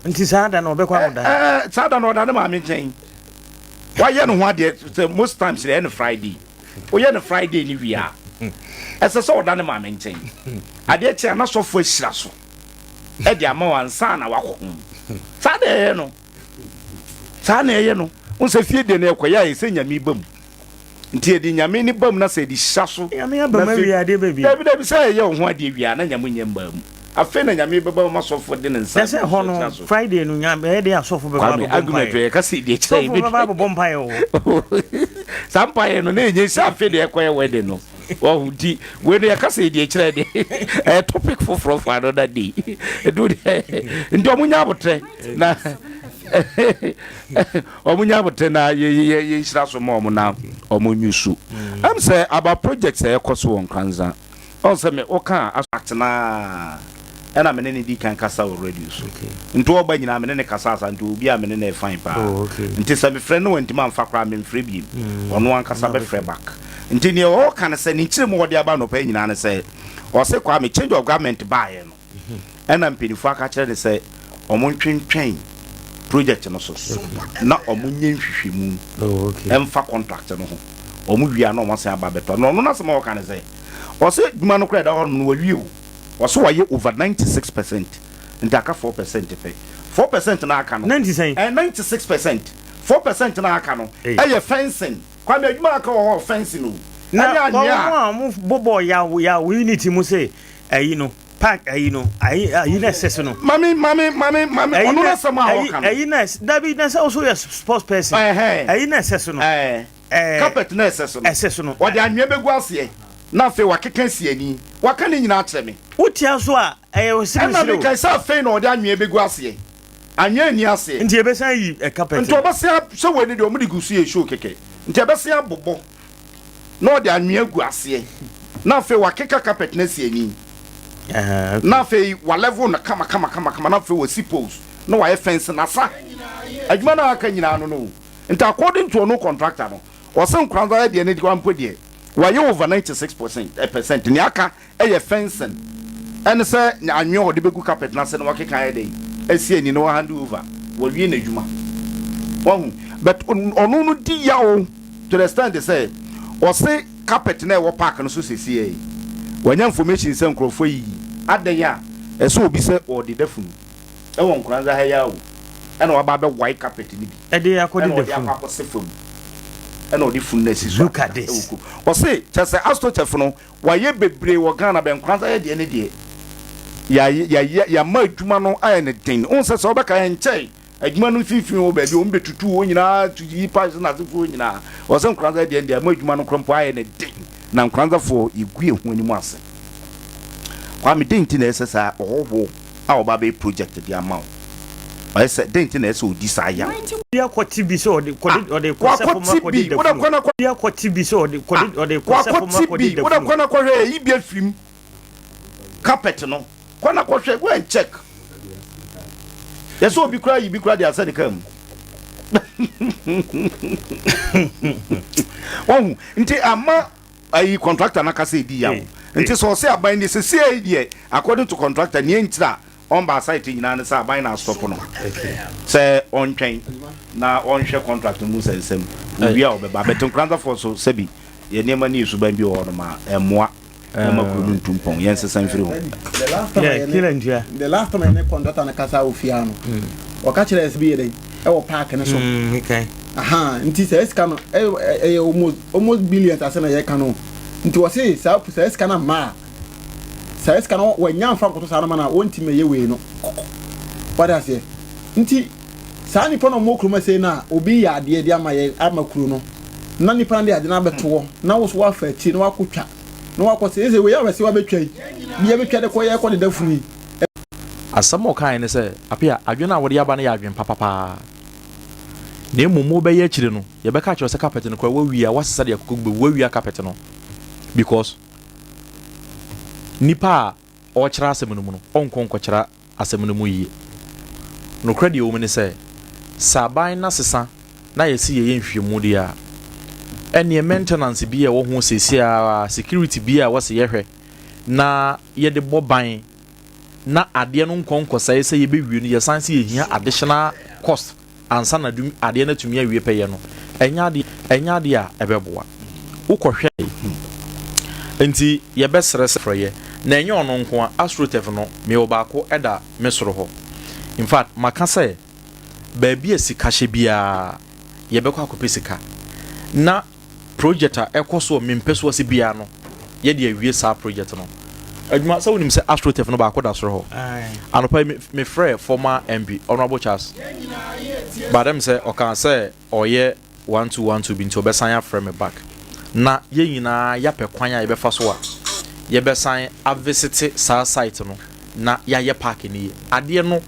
Nti saa da no ɔbɛkɔ akɔda. Ɛɛ saa da no ɔda ne maame nkyɛn. Wayɛ ne ho adeɛ sɛ most times ɛyɛ no Friday. Woyɛ no Friday no wie a, ɛsɛ sɛ ɔda ne maame nkyɛn. Adeɛ kye a na sɔfo ahyira so de ama wo ansa na wakɔ ho. Saa na ɛyɛ no. Saa na ɛyɛ no. Wo sɛ fie deɛ no ɛkɔyɛ a ɛsɛ nyame ba mu. Nti yɛde nyame ne ba mu na sɛ yɛde hyira so. Nyame aba mu awie adeɛ bɛ bio. Dabi dabi sɛ ɛyɛ wo ho adeɛ wie a na nyame nyɛ mmaa mu. Afei na Nyame bɛba ma sɔfo de ne nsa Na sɛ hɔ no Friday no Nyame ɛyɛ den a sɔfo bɛba Kwame abɛbɔ argument mpaeɛ. wɔ yɛka sɛ deɛ kyerɛ Sɔfo bɛba abɛbɔ mpaeɛ wɔ hɔ. Saa mpaeɛ no na ɛnyɛ sɛ afei deɛ ɛkɔyɛ wedding no. Wahu nti wei no yɛka sɛ deɛ kyerɛ deɛ ɛyɛ topic foforɔ for another day. Ɛdu deɛ nti ɔmo nya abotrɛ na ɔmo nya abotrɛ na yɛ yɛ yɛ nhyira so ma ɔmo na ɔmo nyu so. Ɛm sɛ about projects a ɛkɔ so wɔ Nkoranza. Ɔn sɛ me wo kaa aso. Atenaa ɛna me ne no di kan kasa wɔ radio so nti ɔba nyinaa me ne no kasa asa nti obi a me ne no yɛ fine paa nti sɛ me frɛ no wantumi amfa koraa me mfrɛ biem ɔno ankasa bɛfrɛ back nti neɛ ɔɔka ne sɛ ne nkyerɛmu a ɔde aba anɔpa yi nyinaa ne sɛ ɔse Kwame change of government baeɛ no Ɛna mpaninfoɔ aka kyerɛ no sɛ ɔmo ntwentwɛn project no so na ɔmo nyɛ nhwehwɛmu ɛmfa contract no ho. Ɔmo wie a na ɔmo asan aba abɛtɔ. Na ɔno n'asɛm a ɔka ne sɛ, ɔse adwuma no koraa ɛda hɔ nom no wawie o. Ɔse wayɛ over 96% nti aka 4% pɛ. 4% no a aka no, Ninety sɛn? ɛɛ 96%. 4% no a aka no ɛyɛ fencing. Kwame adwuma a aka wɔ hɔ fencing o. Na Ɛne wɔn anwea a. a wɔn bobɔ yaw yaw unit mu se ayi no. Park ayi no ayi ayi na ɛsɛ so no. Mami mami mami mami Ayi ɔno na n'asɛm a ayi ɔka no. ayi na ɛsɛ dabi na sɛ ɔso yɛ sports person. Ɛhɛn. Ayi na ɛsɛ so no. Ɛɛ. Ɛɛ. Carpet na ɛsɛ so no. Ɛsɛ so no. Ɔde anwea bɛgu aseɛ na afei wakeka asi ani. Waka ne nyinaa akyerɛ me. Wotia so a ɛyɛ Ɛna osirisiri o. mekae sɛ afei na ɔde anwea bɛgu aseɛ. Anwea nni aseɛ. Nti yɛbɛsan ayi ɛ carpet Nti no. ɔbɛsan a sɛ wei no deɛ wɔde gu so yɛ show kɛkɛ. Nti ɛbɛsan abobɔ. na ɔde anwea agu aseɛ na afei wakeka carpet no asi ani na afei wa level no kama kama kama kama na afei wasi poles na wayɛ fence na asa adwuma no a aka nyinaa no no nti according to ɔno contractor no ɔsɛ nkora nso ayɛ deɛ no deɛ mpo deɛ wayɛ over 96 percent eh, percent nea aka yɛ fencing ɛne sɛ anwea a ɔde bɛgu carpet no ase na wakeka ayɛ dɛn asi ani na wa hand over wawie n'adwuma wahu but ɔno no di yaw to the extent sɛ ɔse carpet na ɛwɔ park no so sɛsi yi wanya information sɛ nkurɔfoɔ ayiyi adɛn a ɛsɛ obi sɛ ɔde da funu ɛwɔ Nkoranza ha yi ara o. Ɛna waba abɛwae carpet no bi. Ɛde akɔde Ɛna da ɔde funu. akɔ akɔsɛ fam. Ɛna ɔde funu no asi so Look at akɔda this. ɛwɔ kurom. Ɔse kyerɛ sɛ astroturf no wayɛ bebree wɔ Ghana bɛ Nkoranza yɛ deɛ ne deɛ yɛayɛ yɛayɛ yɛama adwuma no ayɛ no den. Wohu sɛ sɛ wobɛka ɛnkyɛe adwuma no mfimfini hɔ baabi wɔn bɛtutu hɔ nyinaa tu yi pipes ne asefoɔ nyinaa. Ɔse Nkoranza yɛ deɛ ne deɛ ama adwuma no koraa mpo ayɛ no den na Nkoranzafoɔ yɛgu yɛn ho anim ase. Kwame dɛn nti na ɛsɛ saa ɔhɔhoɔ a ɔba abɛyɛ project de ama wo ɔyɛ sɛ dɛn nti na ɛsɛ ɔdi saa yaw. Bi akɔte bi sɛ ɔde kɔde ɔde kɔsɛ fam Wakɔte akɔde bi da wode funu. kɔ na kɔ Bi akɔte bi sɛ ɔde kɔde ɔde kɔsɛ fam wakɔte akɔde bi da wode funu. kɔ na kɔhwɛ ɛyi bi afirim carpet no kɔ na kɔhwɛ go and check yɛsɛ obi kora yi bi kora de asɛ ne kaa mu wahu nti ama ayi contractor no akasa edi yaw nti sɛ ɔsɛ aban deɛ sɛsi ayi deɛ according to contractor nea nkyerɛ a ɔmba site nyinaa ne sɛ aban na astop no sɛ ɔntwɛn na ɔnhwɛ contract no mu sɛ nsɛm owie a ɔbɛba bɛte nkoranzafoɔ so sɛbi yɛ nneɛma ne yɛ suban bi wɔ hɔ nom a ɛmmoa ɛma kuro no ntu mpɔn yɛn nsesa mfiri ho. The last time Yeah, kila ntua. The last time yɛne contractor no kasa wɔ fie ha no ɔka kyerɛ yɛ sɛ bi yɛ dɛ ɛwɔ park no so. Okay. Aha, nti sɛ sika no ɛyɛ almost almost billions ase na yɛka no nti wɔse saa saa sika no mma a saa sika no wɔanya mfa nkɔto saa no ma no a wɔntumi ɛyɛ wei no wade aseɛ nti saa nipa no ɔmɔ kurom ase no a obi yɛ adeɛ de ama yɛ ama kuro no na nipa no de adeɛ no abɛto hɔ na wo so wafa akyire na wakɔtwa na wakɔ sɛ ɛsɛ wei a wɔsɛ wabɛtwa yi bi yɛbɛtwa de kɔ yɛ kɔ deda funu yi. Asɛm a ɔkaeɛ ne sɛ, Appiah, adwene a wode aba no yɛ adwene papa paa. Na mmom wobɛyɛ akyire no, yɛbɛka akyerɛ wo sɛ carpet no koraa woawia, woasesa de akokɔ gu baabi, woawia carpet no because nipa a ɔrekyerɛ asɛm no mu no, ɔnkɔ nkɔkyerɛ asɛm no mu yie. Nokorɛ deɛ ɛwɔ mu ne sɛ, sɛ aban no asesa na yɛse yɛyɛ nhwehwɛmu deɛ a, ɛnneɛ maintenance bi a ɛwɔ ho seesei ara, security bi a ɛwɔ sɛ yɛhwɛ na yɛde bɔ ban na adeɛ no nkɔ nkɔsɛe sɛ yɛbɛwie no yɛsan sɛ yɛhia additional cost ansa na adeɛ no atumi awie pɛyɛ no, ɛnyɛ adeɛ ɛnyɛ adeɛ a ɛbɛboa. Wokɔhwɛ nti yɛbɛsrɛ sɛ frɛ yɛ na ɛnyɛ ɔno nko a, AstroTurf no mewɔ baako da me soro hɔ. In fact maka sɛ baabi a sika hyɛ biara yɛbɛkɔ akɔpɛ sika na project a ɛkɔ so wɔ me mpɛsoa ase biara no yɛde awie saa project no adwuma sɛ wonim sɛ astrotef no baako da soro hɔ anɔpa yi me frɛ former MP Honorable Charles but ɛm sɛ ɔkaa sɛ ɔyɛ 1212 bi nti ɔbɛsan afrɛ me back na yɛn nyinaa yɛapɛ kwan a yɛbɛfa so a yɛbɛsan avisite saa site no na yɛayɛ park no yie adeɛ no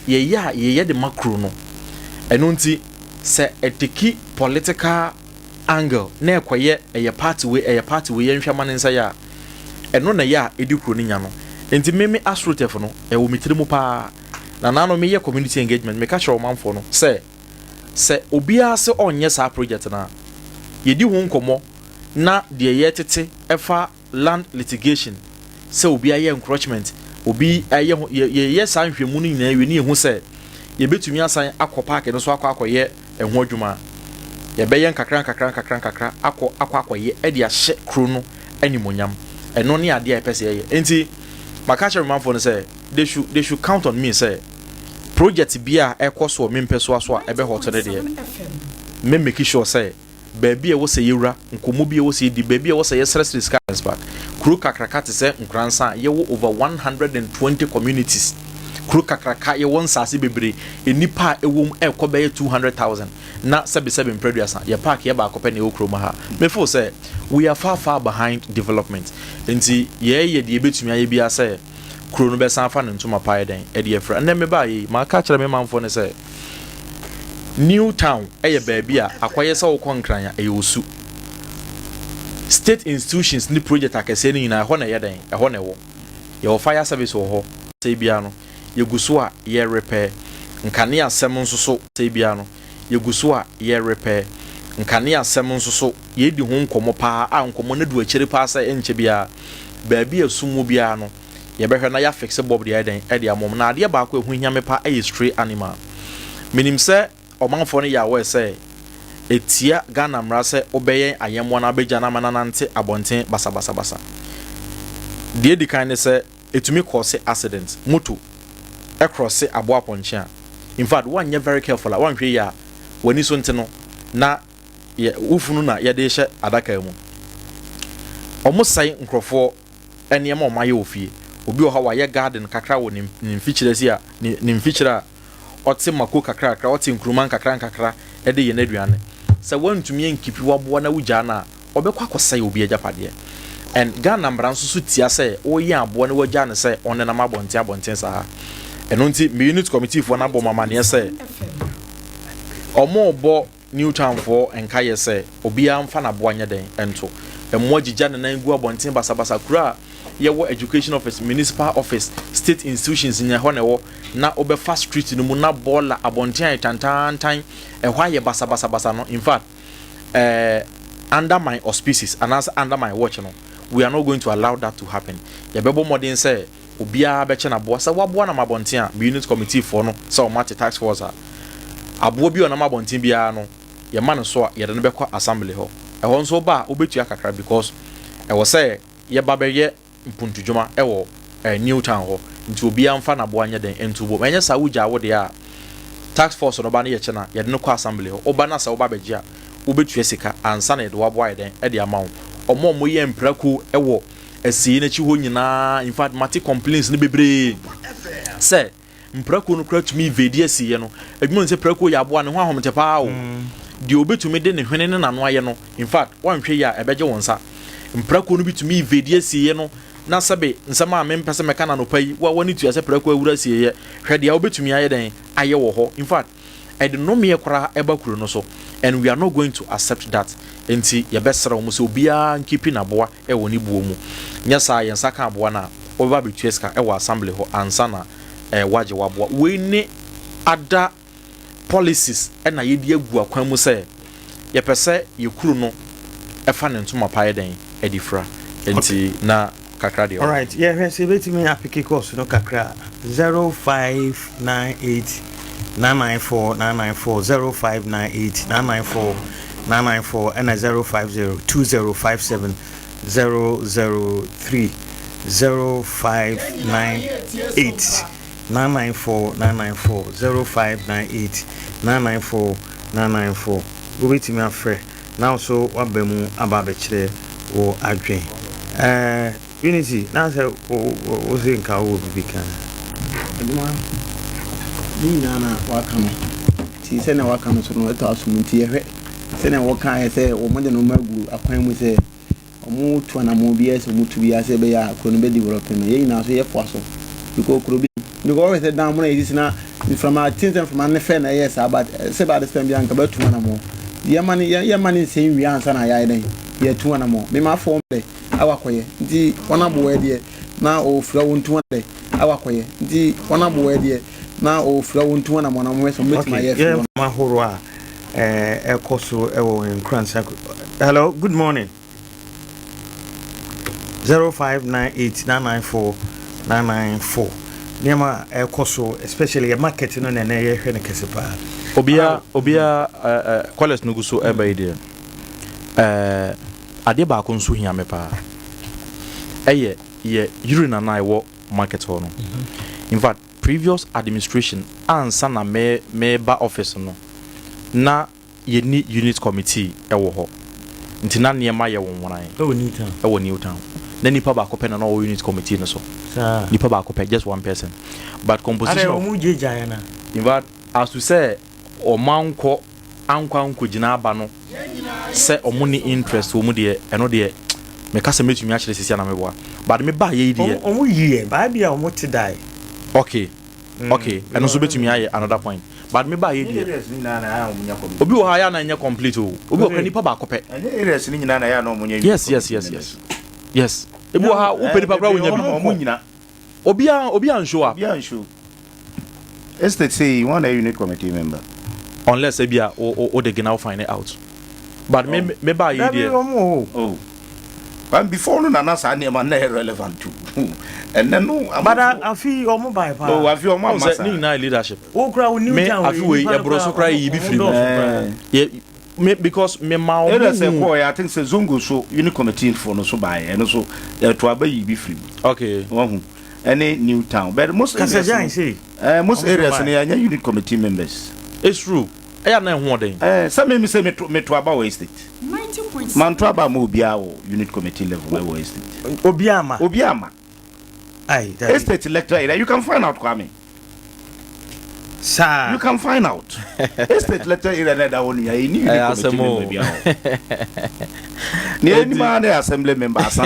yɛyɛ a yɛyɛ de ma kuro no ɛno nti sɛ ɛteki political angle na ɛkɔyɛ ɛyɛ party wei ɛyɛ party wei yɛnhwɛ ma ne nsa yɛ a ɛno na ɛyɛ a ɛdi kuro no nya no nti me me astrotef no ɛwɔ me tiri mu paa na naano meyɛ community engagement meka kyerɛ ɔmanfoɔ no sɛ sɛ obiara sɛ ɔnyɛ saa project no a yɛdi ho nkɔmmɔ na deɛ yɛtete ɛfa land litigation, sɛ obi ayɛ encroachment, obi ayɛ ho, yɛ yɛyɛ saa nhwɛmu no nyinaa wie ne yɛhu sɛ yɛbɛtumi asan akɔ park no so akɔ akɔyɛ ɛho adwuma a, yɛbɛyɛ nkakra nkakra nkakra nkakra akɔ akɔ akɔyɛ de ahyɛ kuro no animonyam. Ɛno ne adeɛ a yɛpɛ sɛ yɛyɛ. Nti maka akyerɛ me manfoɔ no sɛ they should, they should count on me sɛ project bi a ɛkɔ so wɔ me mpɛsoa so a ɛbɛhɔto no deɛ, me make sure sɛ baabi a ɛwɔ sɛ yɛwura, nkɔmmɔ bi a ɛwɔ sɛ yɛdi, baabi a ɛwɔ sɛ yɛsrɛsrɛ sika. Park. Kuro kakraka te sɛ Nkoransa a, yɛwɔ over 120 communities. Kuro kakraka, yɛwɔ nsaase bebree, nnipa a ɛwɔ mu ɛrekɔ bɛyɛ 200,000. Na sɛbesɛbe mprɛduasa, yɛ park yɛ baako pɛ na ɛwɔ kurom ha. Me feel sɛ we are far far behind development. Nti yɛreyɛ deɛ yɛbɛtumi ayɛ biara sɛ kuro no bɛsan afa ne ntoma pa ayɛ dɛn de afira. Nnɛ mebaeɛ yi, maka akyerɛ me manfoɔ no sɛ, New Town yɛ baabi a akɔyɛ sɛ wokɔ Nkran a, ɛyɛ osu. State institutions ne project akɛseɛ no nyinaa, ɛhɔ na ɛyɛ dɛn? Ɛhɔ na ɛwɔ. Yɛwɔ fire service wɔ hɔ. Sɛe biara no, yɛgu so a yɛrepɛ. Nkanea sɛm nso so. Sɛe biara no, yɛgu so a yɛrepɛ. Nkanea sɛm nso so, yɛredi ho nkɔmmɔ paa a nkɔmmɔ no adu akyire paa sɛ ɛnkyɛ biara, baabi a sum wɔ biara no, yɛbɛhwɛ na yɛafixe bulb de ayɛ dɛn de ama wɔn. Na adeɛ baako a ɛho hia me paa yɛ stray animal. Menim sɛ ɔmanfoɔ no yɛ aware sɛ ɛtia Ghana mmara sɛ wobɛyɛn ayɛmmoa na wobɛgya no ama no anante abɔnten basabasabasa. Deɛ ɛdi kan ne sɛ ɛtumi kɔɔse accident. Moto krɔse aboa apɔnkye a, In fact, woanyɛ very careful a, woanhwɛ yie a, w'ani so nte no na yɛ wo funu na yɛde rehyɛ adaka mu. Wɔsɛe nkurɔfoɔ nneɛma a wɔayɛ wɔ fie. Obi wɔ hɔ a wayɛ garden kakra wɔ ne ne mfikyire ase a ne ne mfikyire a ɔte mako kakrakra, ɔte nkruma nkakra nkakra de yɛ n'aduane. Sɛ woantumi ankipi w'aboa na wogyaa no a, ɔbɛkɔ akɔsɛe obi agyapadeɛ. And Ghana mmara nso so tia sɛ woyɛn aboa na woagyaa no sɛ ɔnnenam abɔnten abɔnten saa. Ɛno nti me unit committee foɔ no abɔ me amaneɛ sɛ wɔrebɔ New Town foɔ nkaeɛ sɛ obiara mfa n'aboa nyɛ dɛn nto. Mmoa gyigya ne nan gu abɔnten basabasa. Kuro a yɛwɔ education office, municipal office, state institutions nyinaa ɛhɔ na ɛwɔ. Na wobɛfa street no mu na bɔɔla abɔnten ayɛ tantaantan, ɛhɔ ayɛ basabasabasa no. In fact, eh, under my auspices anaasɛ under my watch no, we are not going to allow that to happen. Yɛbɛbɔ mmɔden sɛ obiara bɛkyɛ n'aboa. Sɛ woaboa nam abɔnten a, me unit committee foɔ no sɛ wɔn ate task force a, aboa bi a ɔnam abɔnten biara no, yɛma no so a, yɛde no bɛkɔ assembly hɔ. Ɛhɔ nso woba a, wobɛtua kakra because ɛwɔ sɛ yɛba bɛyɛ mpuntudwuma wɔ eh, New Town hɔ. Nti obiara mfa n'aboa nyɛ dɛn nto bom. Ɛnyɛ saa wogyaa wo deɛ a, task force no ba no yɛkyɛ no a, yɛde no kɔ assembly hɔ. Woba na sɛ woba bɛgye a, wobɛtua sika ansa na yɛde w'aboa ayɛ dɛn de ama wo. Wɔn a wɔyɛ mprako wɔ asiei no akyi hɔ nyinaa, in fact mate complaints no bebree sɛ mprako no koraa tumi evade asieɛ no. Adwuma no sɛ prako yɛ aboa ne ho ahomete paa o. Deɛ obetumi de ne hwene ne n'ano ayɛ no, in fact woanhwɛ yie a ɛbɛgye wo nsa. Mprako no bi tumi evade asieɛ no na sɛbe nsɛm a mempɛ sɛ mɛka no anɔpa yi, wo a w'ani tua sɛ prako awura asieɛ, hwɛ deɛ wobɛtumi ayɛ dɛn ayɛ wɔ hɔ. In fact ɛde nnomeɛ koraa ɛba kuro no so and we are not going to accept that. Enti yɛbɛsrɛ wɔn sɛ obiara nkipi n'aboa wɔ ne buo mu. Nyɛ saa a yɛn nsa ka aboa no a, wobɛba abɛtua sika wɔ assembly hɔ ansa na eh, woagye w'aboa. Wei ne other policies na yɛde agu akwan mu sɛ yɛpɛ sɛ yɛ kuro no fa ne ntoma pa yɛ dɛn de fira. Enti na kakra deɛ. Alright, yɛhwɛ sɛ yɛbɛtumi apeke course no kakra a, 0598 994 994, 0598 994 994 ɛna 050 2057 003, 0598 994 994, 0598 994 994. Wobɛtumi afrɛ na wo nso woaba mu aba abɛkyerɛ wo adwen. Ɛɛ Unity, na sɛ wo se nka wowɔ biribi ka? Adwuma ne nyinaa na waka no nti sɛnea waka no so no ɛtɔ asom nti yɛhwɛ sɛnea wɔkaeɛ sɛ wɔde nnoɔma agu akwan mu sɛ wɔtu anammɔn biara sɛ wɔtu biara sɛ ɛbɛyɛ a kuro no bɛ develop no yɛn nyinaa so yɛfoa so because kuro bi because wɔhwɛ sɛ dan mo na yɛsisi na mframa ten sɛ mframa ne fɛ na ɛyɛ saa but sɛ bɛ adesɛm bi anka bɛtu anammɔn yɛma ne yɛma ne nsɛn wie ansa na yɛayɛ dɛn yɛtu anammɔn mema fɔm dɛ awɔ akɔyɛ nti wɔn aboɛ deɛ na ɔfira wɔn tu dɛ awɔ akɔyɛ nti wɔn aboɛ deɛ na ɔfira wɔn tu anammɔn na wɔn hwɛ sɛ wɔn bɛtumi ayɛ fi wɔn. ahorow a ɛkɔ so wɔ Nkoransa. Hello, good morning. 0598 994 994 nneɛma a ɛkɔ so especially yɛ market no na ɛnɛ yɛhwɛ no kɛse paa. Obia obia ɛɛ college no gu so ɛba yi deɛ ɛɛ adeɛ baako nso hia me paa ɛyɛ yɛ urine a ɛwɔ market hɔ no in fact previous administration ansa na me meba office no na yɛnni unit committee wɔ hɔ nti na nneɛma yɛ nwonworan Ɛwɔ New Town. ɛwɔ New Town na nipa baako pɛ na na ɔwɔ unit committee no so Saa. nipa baako pɛ just one person but composition Adɛ of wɔn gyagyaeɛ na. in fact as to sɛ wɔn ankɔ ankɔ ankɔgyina aba no sɛ wɔn ni interest wɔ mu deɛ ɛno deɛ meka sɛ mɛtumi akyerɛ sisi a na meboa but me ba yɛ yi deɛ Wɔn yi yɛ baa bi a wɔn te dae. okay okay ɛno nso bɛtumi ayɛ another point but me ba yɛ deɛ obi wɔ hɔ a yɛ a na ɛnyɛ complete o obi wɔ kora nipa baako pɛ ɛnyɛ areas no nyinaa na ɛyɛ a na wɔn nyɛ yes ebi wɔ ha wopɛ nipa kora wonya bi wɔn nyina obiara obiara show up obiara show estate say you want a unit committee member unless ebi a o o de gina o find it out but me me ba yi Dabi deɛ wɔn wɔ hɔ. oh but before no nana saa nneɛma na ɛyɛ relevant too ɛnɛ no But afi wɔn ba paa. oh afi wɔn ɔn ama sɛ ne saa nyinaa yɛ leadership Wo kura wo New me Town afi wei ɛboro so koraa yi bi firi mu Eh. yɛ me because me ma areas ɔmo hu ɛkɔɔ yɛ I think sɛ zongo so unit committee fo no so baayɛ ɛno so ɛto aba yi bi firi mu okay wahu. Ɛne New Town. But most areas no, eh, most areas no yɛanyɛ unit committee members. It's true. Ɛyɛ a na ɛho ɔden. Eh, sɛ me me sɛ meto meto aba wɔ estate. Manto aba ama obiara wɔ unit committee level ɛwɔ estate. Obiara ama. Obiara ama. Ayi, dabi. Estate electoral area, you can find out Kwame. Saa. You can find out. Estate electoral area na ɛda hɔ no nyinaa, yɛnni unit committee member biara wɔ. Nea ɛnim ara ne assembly member asa.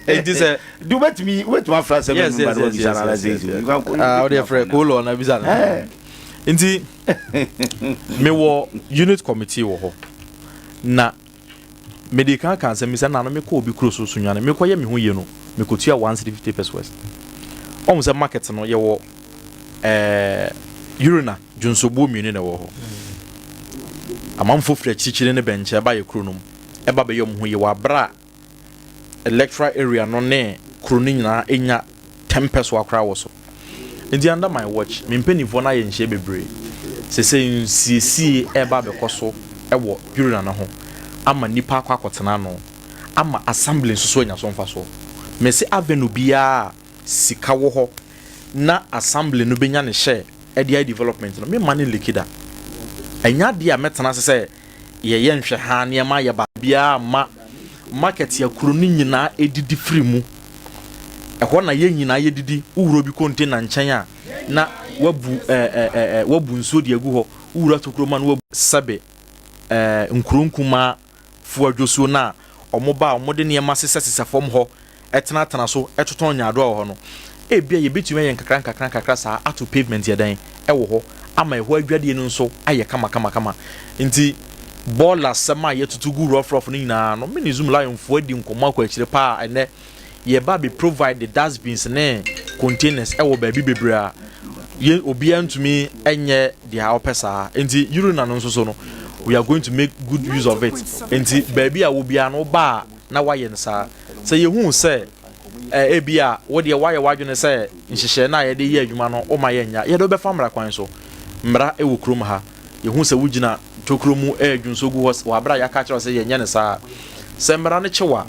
Enti sɛ. Di wobɛtumi wobɛtumi afra assembly Yes, member yes, na yes, wabisa yes, no yes, anasɛ yes, esi. yes. You can call. Ah, wode frɛ koolɔ na bisa no. Nti mewɔ unit committee wɔ hɔ na mede kan ka asɛm bi sɛ na no mekɔ obi kuro so Sunyani mekɔyɛ me ho yie no mekɔtua one cedi 50 pesewas. Ɔhu sɛ market no yɛwɔ ɛɛ urina dwonsobuo mmienu na ɛwɔ hɔ. Amanfoɔ firi akyirikyiri ne bɛnkyɛ ba yɛ kuro no mu ɛba bɛyɛ wɔn ho yie wɔ abere a electoral area no ne kuro no nyinaa nya 10 pesewa koraa wɔ so. Nti under my watch, me mpanimfoɔ no ayɛ nhyɛ bebree. Sesei nsiesie ɛreba abɛkɔ so wɔ urinal no ho ama nnipa akɔ akɔtena ano, ama assembly nso so anya so mfasoɔ. Mese avenue biara a sika wɔ hɔ na assembly no bɛnya ne share de ayɛ development no, memma no nliki da. Ɛnyɛ adeɛ a mɛtena ase sɛ yɛyɛ nhwɛhaa nneɛma yɛ baabiara mma market a kuro no nyinaa didi firi mu. Ɛhɔ na yɛn nyinaa yɛdidi. Wowura obi container nkyɛn a, na wabu ɛɛ ɛɛ ɛɛ wabu nsuo de agu hɔ. Wowura tokuro mu a na wabu sɛbe ɛɛ nkuro nkumaa foɔ adwosuo no a wɔba a wɔde nneɛma sesasesa fam hɔ tenatena so totɔn nyaadoa wɔ hɔ no, ebia yɛbɛtumi ayɛ nkakra nkakra nkakra saa ato pavement yɛ dɛn wɔ hɔ ama ɛhɔ adwadie no nso ayɛ kama kama kama. Nti bɔɔla asɛm a yɛtutu gu rough rough no nyinaa no, me ne Zoom Lion foɔ adi nkɔmmɔ akɔ akyire paa ɛnɛ yɛba abɛ provide the dustbins ne containers wɔ baabi bebree a yɛ obiara ntumi nyɛ deɛ ɔpɛ saa. Nti urinal no nso so no, we are going to make good use of it. Nti baabi a wɔ biara no woba a na woayɛ no saa. Sɛ yehu sɛ ebia wo deɛ woayɛ w'adwene sɛ nhyehyɛe no a yɛde yɛ adwuma no woma yɛnyɛ a, yɛde wo bɛfa mmara kwan so. Mmara wɔ kurom ha. Yehu sɛ wugyina tokuro mu redwo nsuo gu hɔ wɔ bere a yɛaka akyerɛ wo sɛ yɛnyɛ no saa a, sɛ mmara no kye wo a,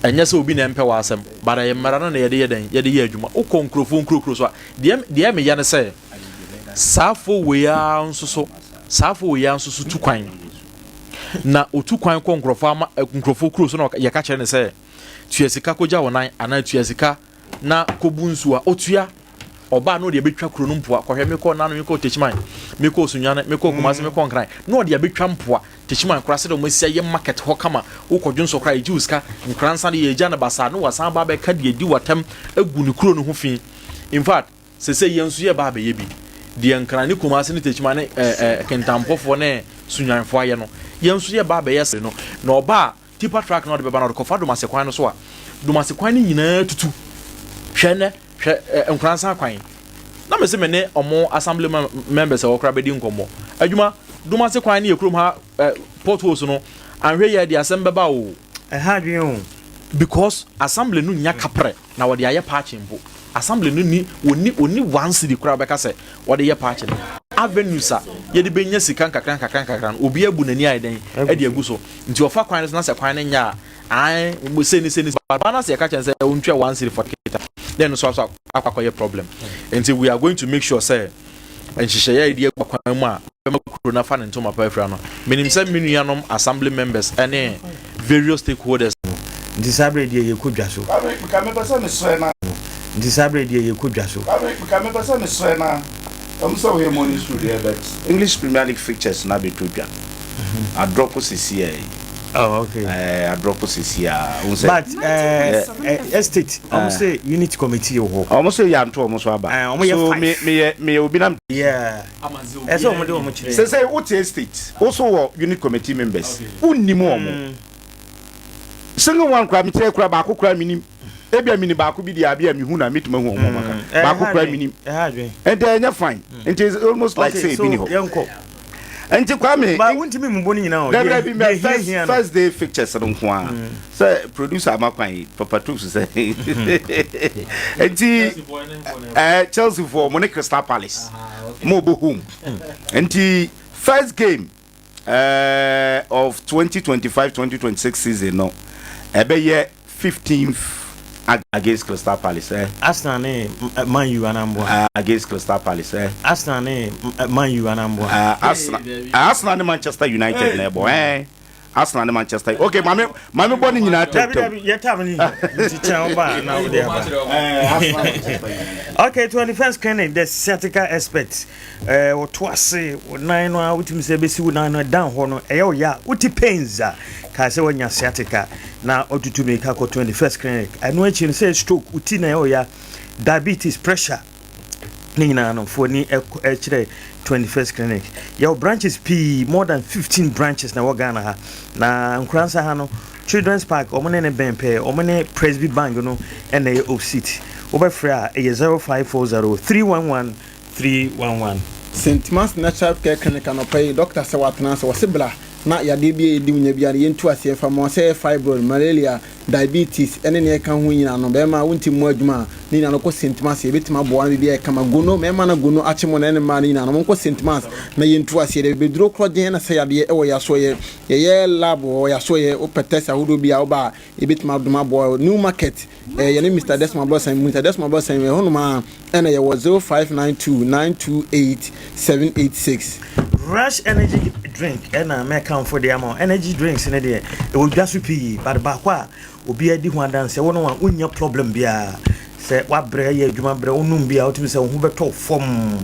ɛnyɛ sɛ obi na ɛmpɛ w'asɛm, but ɛyɛ mmara no na yɛde yɛ dɛn? Yɛde yɛ adwuma. Wokɔ nkurɔfoɔ nkurokuro so a, deɛ deɛ meya ne sɛ, saa fo wei ara nso so, saa fo wei ara nso so tu kwan. Na otu kwan kɔ nkurɔfoɔ ama nkurɔfoɔ kuro so na yɛka kyerɛ no sɛ tua sika kɔgya wo nan anaa tua sika na kɔbu nsuo a ɔtua ɔbaa na ɔde abɛtwa kuro no mpoa kɔhwɛ mekɔ nano mekɔ Techiman mekɔ Sunyane mekɔ Kumasi mm. mekɔ Nkran na ɔde abɛtwa mpoa Techiman koraa sɛdeɛ wɔn asi ayɛ market hɔ kama wokɔ dwonsɔ koraa yɛgye wo sika nkran nsa de yɛgya no basaa na wasan ba abɛka deɛ di watam agu ne kuro no ho fi in fact Sesei yɛn nso yɛreba abɛyɛ bi. Deɛ Nkran ne Kumasi ne Techiman ne ɛɛ ɛɛ Kintampofoɔ ne Sunyanifoɔ ayɛ no, yɛn nso yɛreba abɛyɛ saa. No, na ɔba a, tipa truck no a ɔde bɛba no, ɔde kɔfa Domase kwan no so a, Domase kwan no nyinaa tutu. Hwɛ nnɛ, hwɛ ɛɛ Nkoransa kwan. Na mese me ne wɔn assembly members a ɛwɔ koraa bɛdi nkɔmmɔ. Adwuma, Domase kwan ne yɛ kurom ha ɛɛ potholes no, anhwɛ yie a ɛde asɛm bɛba o. Ɛha adwene o. Because assembly no nnya kaprɛ. Na wɔde ayɛ paakye mpo. Assembly no nni, wɔnni, wɔnni one cedi koraa a wɔbɛka sɛ wɔde yɛ paakye no. Avenues a yɛde bɛnya sika nkakra nkakra nkakra no, obiara abu n'ani ayɛ dɛn? Adi agu so. Nti ɔfa kwan no so na sɛ kwan no nyɛ a, ae, sei ne sei ne sei. But ba no sɛ yɛka kyerɛ no sɛ ɔntua one cedi for ticket a, na ɛno nso aso akɔ akɔyɛ problem. Nti we are going to make sure sɛ nhyehyɛeɛ a yɛde agu akwan mu a bɛma kuro no afa ne ntoma pa afira no. Menim sɛ me nuanom assembly members ne various stakeholders. Nti saa berɛ deɛ yɛkɔ dwa so. Nka mepɛ sɛ mesrɛ na. Nti saa berɛ deɛ yɛkɔ dwa so. Nka mepɛ sɛ mesrɛ na. Ɛwom sɛ woyɛ morning show deɛ but English Premier League fixtures no abɛtɔ dwa. Adrɔpo sesiaa yi. Oh, okay. Eh, adrɔpo sesiaa. Wohu sɛ. But eh, eh, estate, ɔmo sɛ unit committee wɔ hɔ. Ɔmo sɛ yɛanto ɔmo so aba. Eh, ɔmo yɛ So five. me meyɛ meyɛ obi na. Yeah. Ɛsɛ ɔmo de ɔmo kyerɛ. Sesei wote estate, wo so wɔ unit committee members, wonnim ɔmo. Single one koraa mekyerɛ koraa baako koraa menim. Ebia menim baako bi deɛ a bia mehu na metumi ahu ɔmo ɔmo aka. Baako koraa menim. Nti ɛnyɛ fine. Nti it's almost like sɛ ebi ni hɔ. Yɛnkɔ. Nti Kwame. Ba wontumi mmobɔ ne nyinaa o. Dabi dabi mɛ first first day fixtures no nko ara. Sɛ producer ama kwan yi Papa Toops sɛ. Nti ɛɛ Chelsea foɔ mo ne Crystal Palace mo bɔ home. Nti first game eh, of 2025-2026 season no ɛbɛyɛ 15th. Against Crystal Palace eh. Arsenal ne Man U anaa mboa? Against Crystal Palace eh. Arsenal ne Man U anaa mboa? Arsenal, Arsenal ne Manchester United na ɛbɔ eh. Arsenal ne Manchester. Okay, maame maame bɔ ne nyinaa tɛm tɛm. Dabi dabi yɛ tam ni nti kyɛn ɔba na ɔde aba. Okay, 21st clinic the sciatica expert. Eh, wɔto ase wo nan no a wotumi sɛ bɛsi wo nan no dan hɔ no ɛyɛ wo ya wote pains a kaa sɛ woanya sciatica na ɔtutu mirika kɔ 21st clinic. Ɛno akyi no sɛ stroke wo ti na ɛyɛ wo ya, diabetes, pressure ne nyinaa no foɔ ni ɛkyerɛ 21st clinic. Yɛwɔ branches pii, more than 15 branches na ɛwɔ Ghana ha. Na Nkoransa ha no Children's Park ɔmo ne ne bɛn pɛɛ, ɔmo ne Presby Bank no ɛna ɛyɛ opposite. Wobɛfrɛ a ɛyɛ 0540 311 311. St. Thomas Natural Care Clinic anɔpa yi dɔkta sɛ watena ase wɔse bra na yadeɛ bi a ɛdi wo nya biara no yɛntu aseɛ mfa ma wo sɛ ɛyɛ fibroid, malaria, diabetes ne nea ɛka ho nyinaa no bɛrima a wonti mmoa adwuma a ne nyinaa no kɔ St. Thomas yɛbɛtumi aboa no biribi ayɛ kama gono mmarima no gono akye mo no ne mmaa no nyinaa no monkɔ St. Thomas na yɛntu aseɛ deɛ bɛduro korɔgyen na sɛ yadeɛ ɛwɔ yɛasoɔyɛ yɛyɛ lab wɔ yɛasoɔyɛ wopɛ test ahodoɔ bi a woba a yɛbɛtumi adom aboa New Market Eh, yɛne Mister Desmond Abrɔsan, Mister Desmond Abrɔsan, ɛhɔnom a ɛna yɛwɔ 0592 928 786. Rush energy drink ɛna mɛkamfo de ama wo. Energy drinks ne deɛ ɛwɔ dwa so pii, but baako a obiara di ho adanseɛ, wo no a wonnya problem biara. Sɛ wabrɛ yɛ adwuma brɛ, wonom bi a wotumi sɛ wo ho bɛtɔ fam.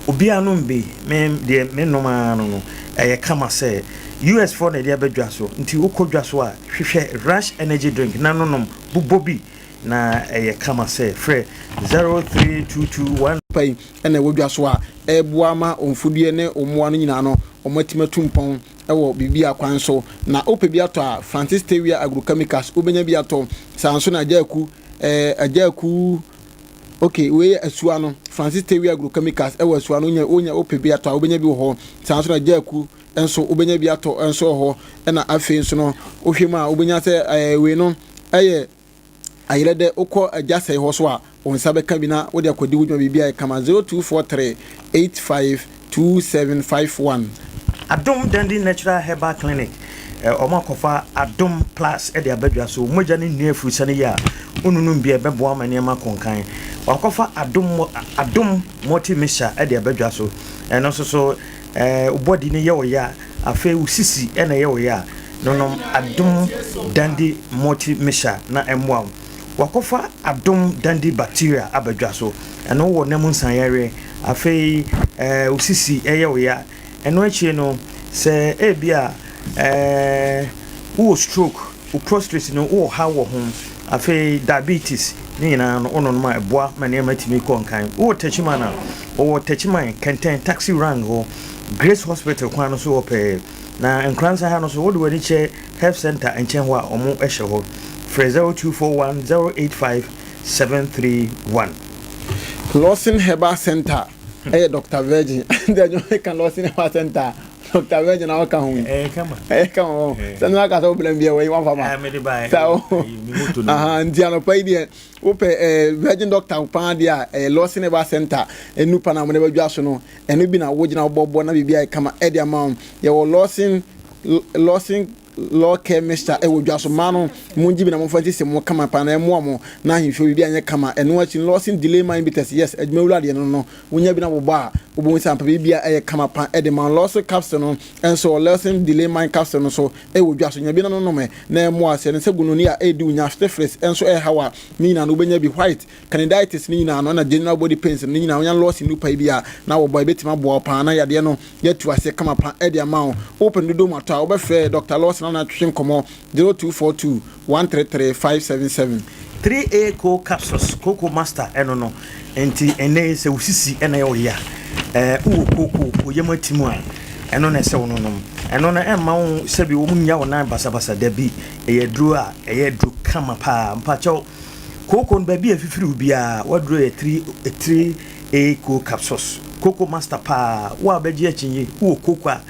Obiara nom bi, me deɛ menom ara no no, ɛyɛ kama sɛ US foɔ na ɛde aba dwa so. Nti wokɔ dwa so a, hwehwɛ Rush energy drink na nonom. Bobɔ bi na ɛyɛ kama sɛ frɛ 03221. Pa yi na ɛwɔ dwa so a ɛreboa ma wɔn mfudeɛ ne wɔn mmoa no nyinaa no wɔatumi atu mpɔn wɔ biribi a kwan so. Na wopɛ bi atɔ a, Francis Tawia Agrochemicals wobɛnya bi atɔ. Saa nso na Agya Aku, eh, Agya Aku, ok, wei yɛ Asua no, Francis Tawia Agrochemicals ɛwɔ Asua no, wonya, wonya, wopɛ bi atɔ a wobɛnya bi wɔ hɔ. Saa nso na Agya Aku nso wobɛnya bi atɔ nso wɔ hɔ. Ɛna afei nso no, wohwɛ mu a wobɛnya sɛ ɛɛ wei no ɛyɛ ayerɛ dɛ wokɔ agya sɛe hɔ so a wo nsa bɛka bi na wode akɔdi wo dwuma biribi ayɛ kama 0243 85 2751. Adom Dundee Natural Herbal Clinic, wɔn akɔfa Adom Plus de aba dwa so. Mogya no nni afurusa no yie a, wonunum bi a ɛbɛboa ma nneɛma akɔ nkan. Wɔakɔfa Adom Adom Multi Mixture de aba dwa so. Ɛno nso so Eh, wo body no yɛ wo ya, afei wo sisi na ɛyɛ wo ya a, nonom Adom Dandy Multi Mixture na ɛmmoa wo. Wakɔfa Adom Dandy Bacteria aba dwa so, ɛno wɔ nam nsanyareɛ, afei eh, wo sisi ɛyɛ wo ya. Ɛno akyire no, sɛ ebia eh, wowɔ stroke, Wo prostrate no wowɔ haw wɔ ho, afei diabetes ne nyinaa no wononom a ɛboa ma nneɛma tumi kɔ nkan. Wowɔ Techiman a, wɔwɔ Techiman Kɛntɛn taxi rank hɔ, Grace Hospital kwan no so hɔ pɛɛ. Na Nkoransa ha no so wode w'ani kyerɛ Health Center nkyɛn hɔ a wɔn hyɛ hɔ. Frɛ 0241 085 731. Lawson Herbal Center ɛyɛ Doctor Virgin. Ndɛ ɛnyɛ ɔka Lawson Herbal Center Dr. Virgin na ɔka ho yi. Ɛyɛ kama. Ɛyɛ kama wɔn. Sɛ no aka sɛ wobla bi ɛwɔ yi wɔn fama. Ɛɛ mede ba ɛ. Sa o. Aha nti anɔpa yi deɛ wopɛ ɛɛ Virgin doctor paa deɛ a ɛyɛ Lawson Herbal Center ɛnu pa na wɔn de bɛdwa so no ɛno bi na wogyina wobɔbɔ na biribi ayɛ kama ɛde ama wɔn. Yɛwɔ Lawson Lawson Law Care Mixture ɛwɔ dwa so mmaa no mo ngye bi na mo nfa nsiesie mo kama paa na ɛmoa mo na ahemfie biribi anyɛ kama ɛno akyi no Lawson Delay Mind Bitters yes adwuma wura deɛ no no Wonya bi na wobɔ a, wobɛhu sɛ ampa biribiara ɛyɛ kama pa de ma wo. Lawson capsule no nso wɔ Lawson Delay Mind capsule no nso wɔ dwa so. Nya bi na nonom ɛ na ɛmmoa wo. Sɛ ne sɛ gonorrhea ɛredi wo nya, syphilis nso ɛreha wo a, ne nyinaa no wobɛnya bi. White, candidiatis ne nyinaa no ɛna general body pains no ne nyinaa wonya Lawson nupa yi bi a na wobɔ a ɛbɛtumi aboa wo paa na yadeɛ no yɛatu aseɛ kama pa de ama wo. Wopɛ no dodoɔ mu atɔ a, wobɛfrɛ Doctor Lawson na atwetwe nkɔmmɔ 0242 133 577. 3A Co Capsules, Cocoa Master ɛno no nti ɛnnɛ yi sɛ wo sisi na ɛyɛ wo ya, ɛɛ wowɔ kooko wo yam atim a, ɛno na ɛsɛ wo nonom. Ɛno no ɛmma wo sɛbi wɔn nnya wo nan basabasa dabi, ɛyɛ aduro a ɛyɛ aduro kama paa. Mpakyɛw, kooko no baabi a ɛfifiri wo biara, w'aduro yɛ 3 3A Co Capsules, Cocoa Master paa. Wo a wobɛgye akyinnye, wowɔ kooko a.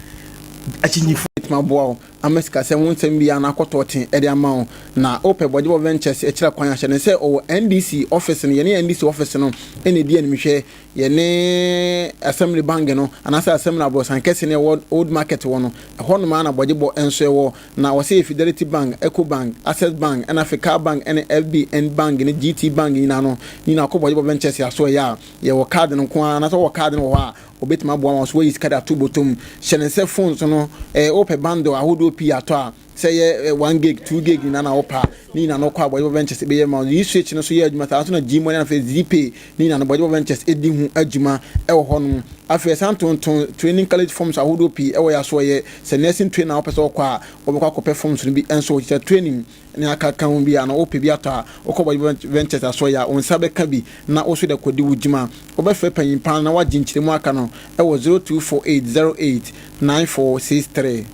Akyinnyefo. Bɛtumi aboa wo ama sikasɛm ho nsɛm biara no akɔ tɔɔten de ama wo. Na wopɛ Bɔgyebɔ Ventures akyira kwan a, hyɛ no sɛ ɔwɔ NDC office no, yɛne NDC office no na ɛdi animhwɛ, yɛne Assembly Bank no anaasɛ Assembly Aborɔsan kɛse no ɛwɔ Old Market hɔ no, ɛhɔnom ara na Bɔgyebɔ nso ɛwɔ. Na wɔsɛ yɛ Fidelity Bank, Eco Bank, Access Bank, ɛna afei Car Bank ɛne FBN Bank ne GT Bank nyinaa no nyinaa kɔ Bɔgyebɔ Ventures aso ɛyɛ a yɛwɔ card no nko ara anaasɛ wowɔ card no wɔ hɔ a Obetumi aboa ma wo so woayi sika de ato bɔtɔ mu. Hyɛ no sɛ phone so no, eh, wopɛ bundle ahodoɔ pii atɔ a, sɛ ɛyɛ 1 gig, 2 gig nyinaa na wopɛ a, ne nyinaa no wokɔ a Bɔgyebɔ Ventures bɛyɛ ma wo. E-switch no nso yɛ adwuma, saa nso na G-Money na afei Zeepay ne nyinaa no Bɔgyebɔ Ventures di ho adwuma wɔ hɔnom. Afei ɛsan tontɔn training college forms ahodoɔ pii wɔ yɛn asoɛeɛ. Sɛ nursing training na wopɛ sɛ wokɔ a, wobɛkɔ akɔpɛ forms no bi nso wɔ teacher training. ne aka ka ho bi a na wopɛ bi atɔ a, wokɔ Bɔgye Ventures asɔre a, wo nsa bɛka bi na wo nso de akɔdi wo dwuma. Wobɛfrɛ panyin pa no na woagye nkyerɛmu aka no wɔ 0248 08 9463.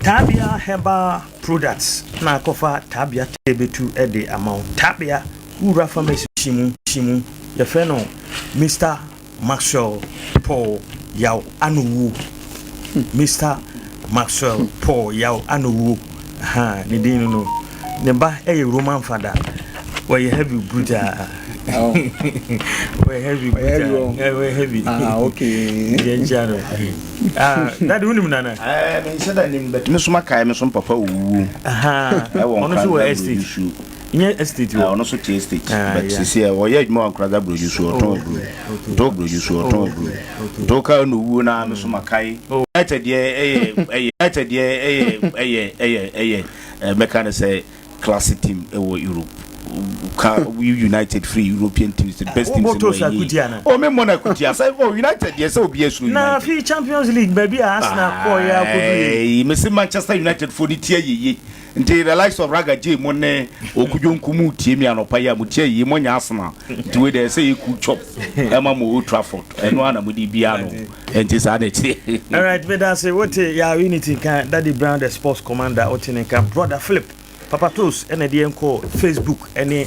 Taabea Herbal Products na akɔfa Taabea Tee bɛtu de ama wo. Taabea, wo wura pharmacy mu, mu, yɛfrɛ no Mister Maxwell Paul Yaw Anowuo Mister Maxwell Paul Yaw Anowuo ahaa ne din no no ne ba yɛ Roman fada wɔyɛ heavy brutaa wɔyɛ heavy brutaa wɔyɛ heavy ah okay yɛn kyia no ah dadi wonim nana ɛɛ me nhyɛ da nim but me so makae me so papa owuo ɛwɔ ɔno so wɔ estate Nyɛ estate wɔ. Ɔno nso te estate ah, but sisi ɛ ɔyɛ adwuma wɔ Nkoranza Broju so ɔtɔn oh, aburo. Ɔtɔn Broju so ɔtɔn oh, aburo. Nti woka na owuo na me so makae. Oh. United deɛ ɛyɛ ɛyɛ United deɛ ɛyɛ ɛyɛ ɛyɛ ɛyɛ mɛka ne sɛ classic team ɛwɔ Europe. Ka United free European teams the best teams in the world. Oh me mmɔ na akutia sɛ oh United deɛ sɛ obi asuro United. Na fi Champions League baabi a Arsenal kɔɔ yɛ akɔduru. Mesi Manchester United fo ne tia yeye. Nti the likes of Raga J mo ne Okudwonku mo tie mi anɔpa yi a mo tie yi mo nya Arsenal nti wei deɛ ɛsɛ yɛ ku chop ɛma mo Old Trafford ɛno ara na mo de bia no nti saa na ɛteɛ. Alright meda ase wote ya unity nka Daddy Brown the sports commander wote ne nka brother Philip Papa Toes ɛna ɛde yɛn kɔ Facebook ɛne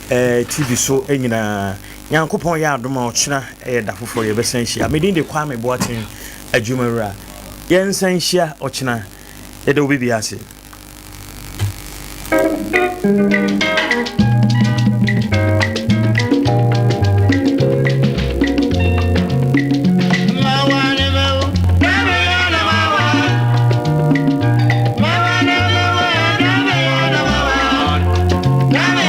eh, TV so nyinaa Nyankopɔn yɛ adom a ɔkyena ɛyɛ da foforɔ yɛbɛsan hyia medin de Kwame Boateng adwumawura yɛnsan hyia ɔkyena Yɛda wo biribiara ase.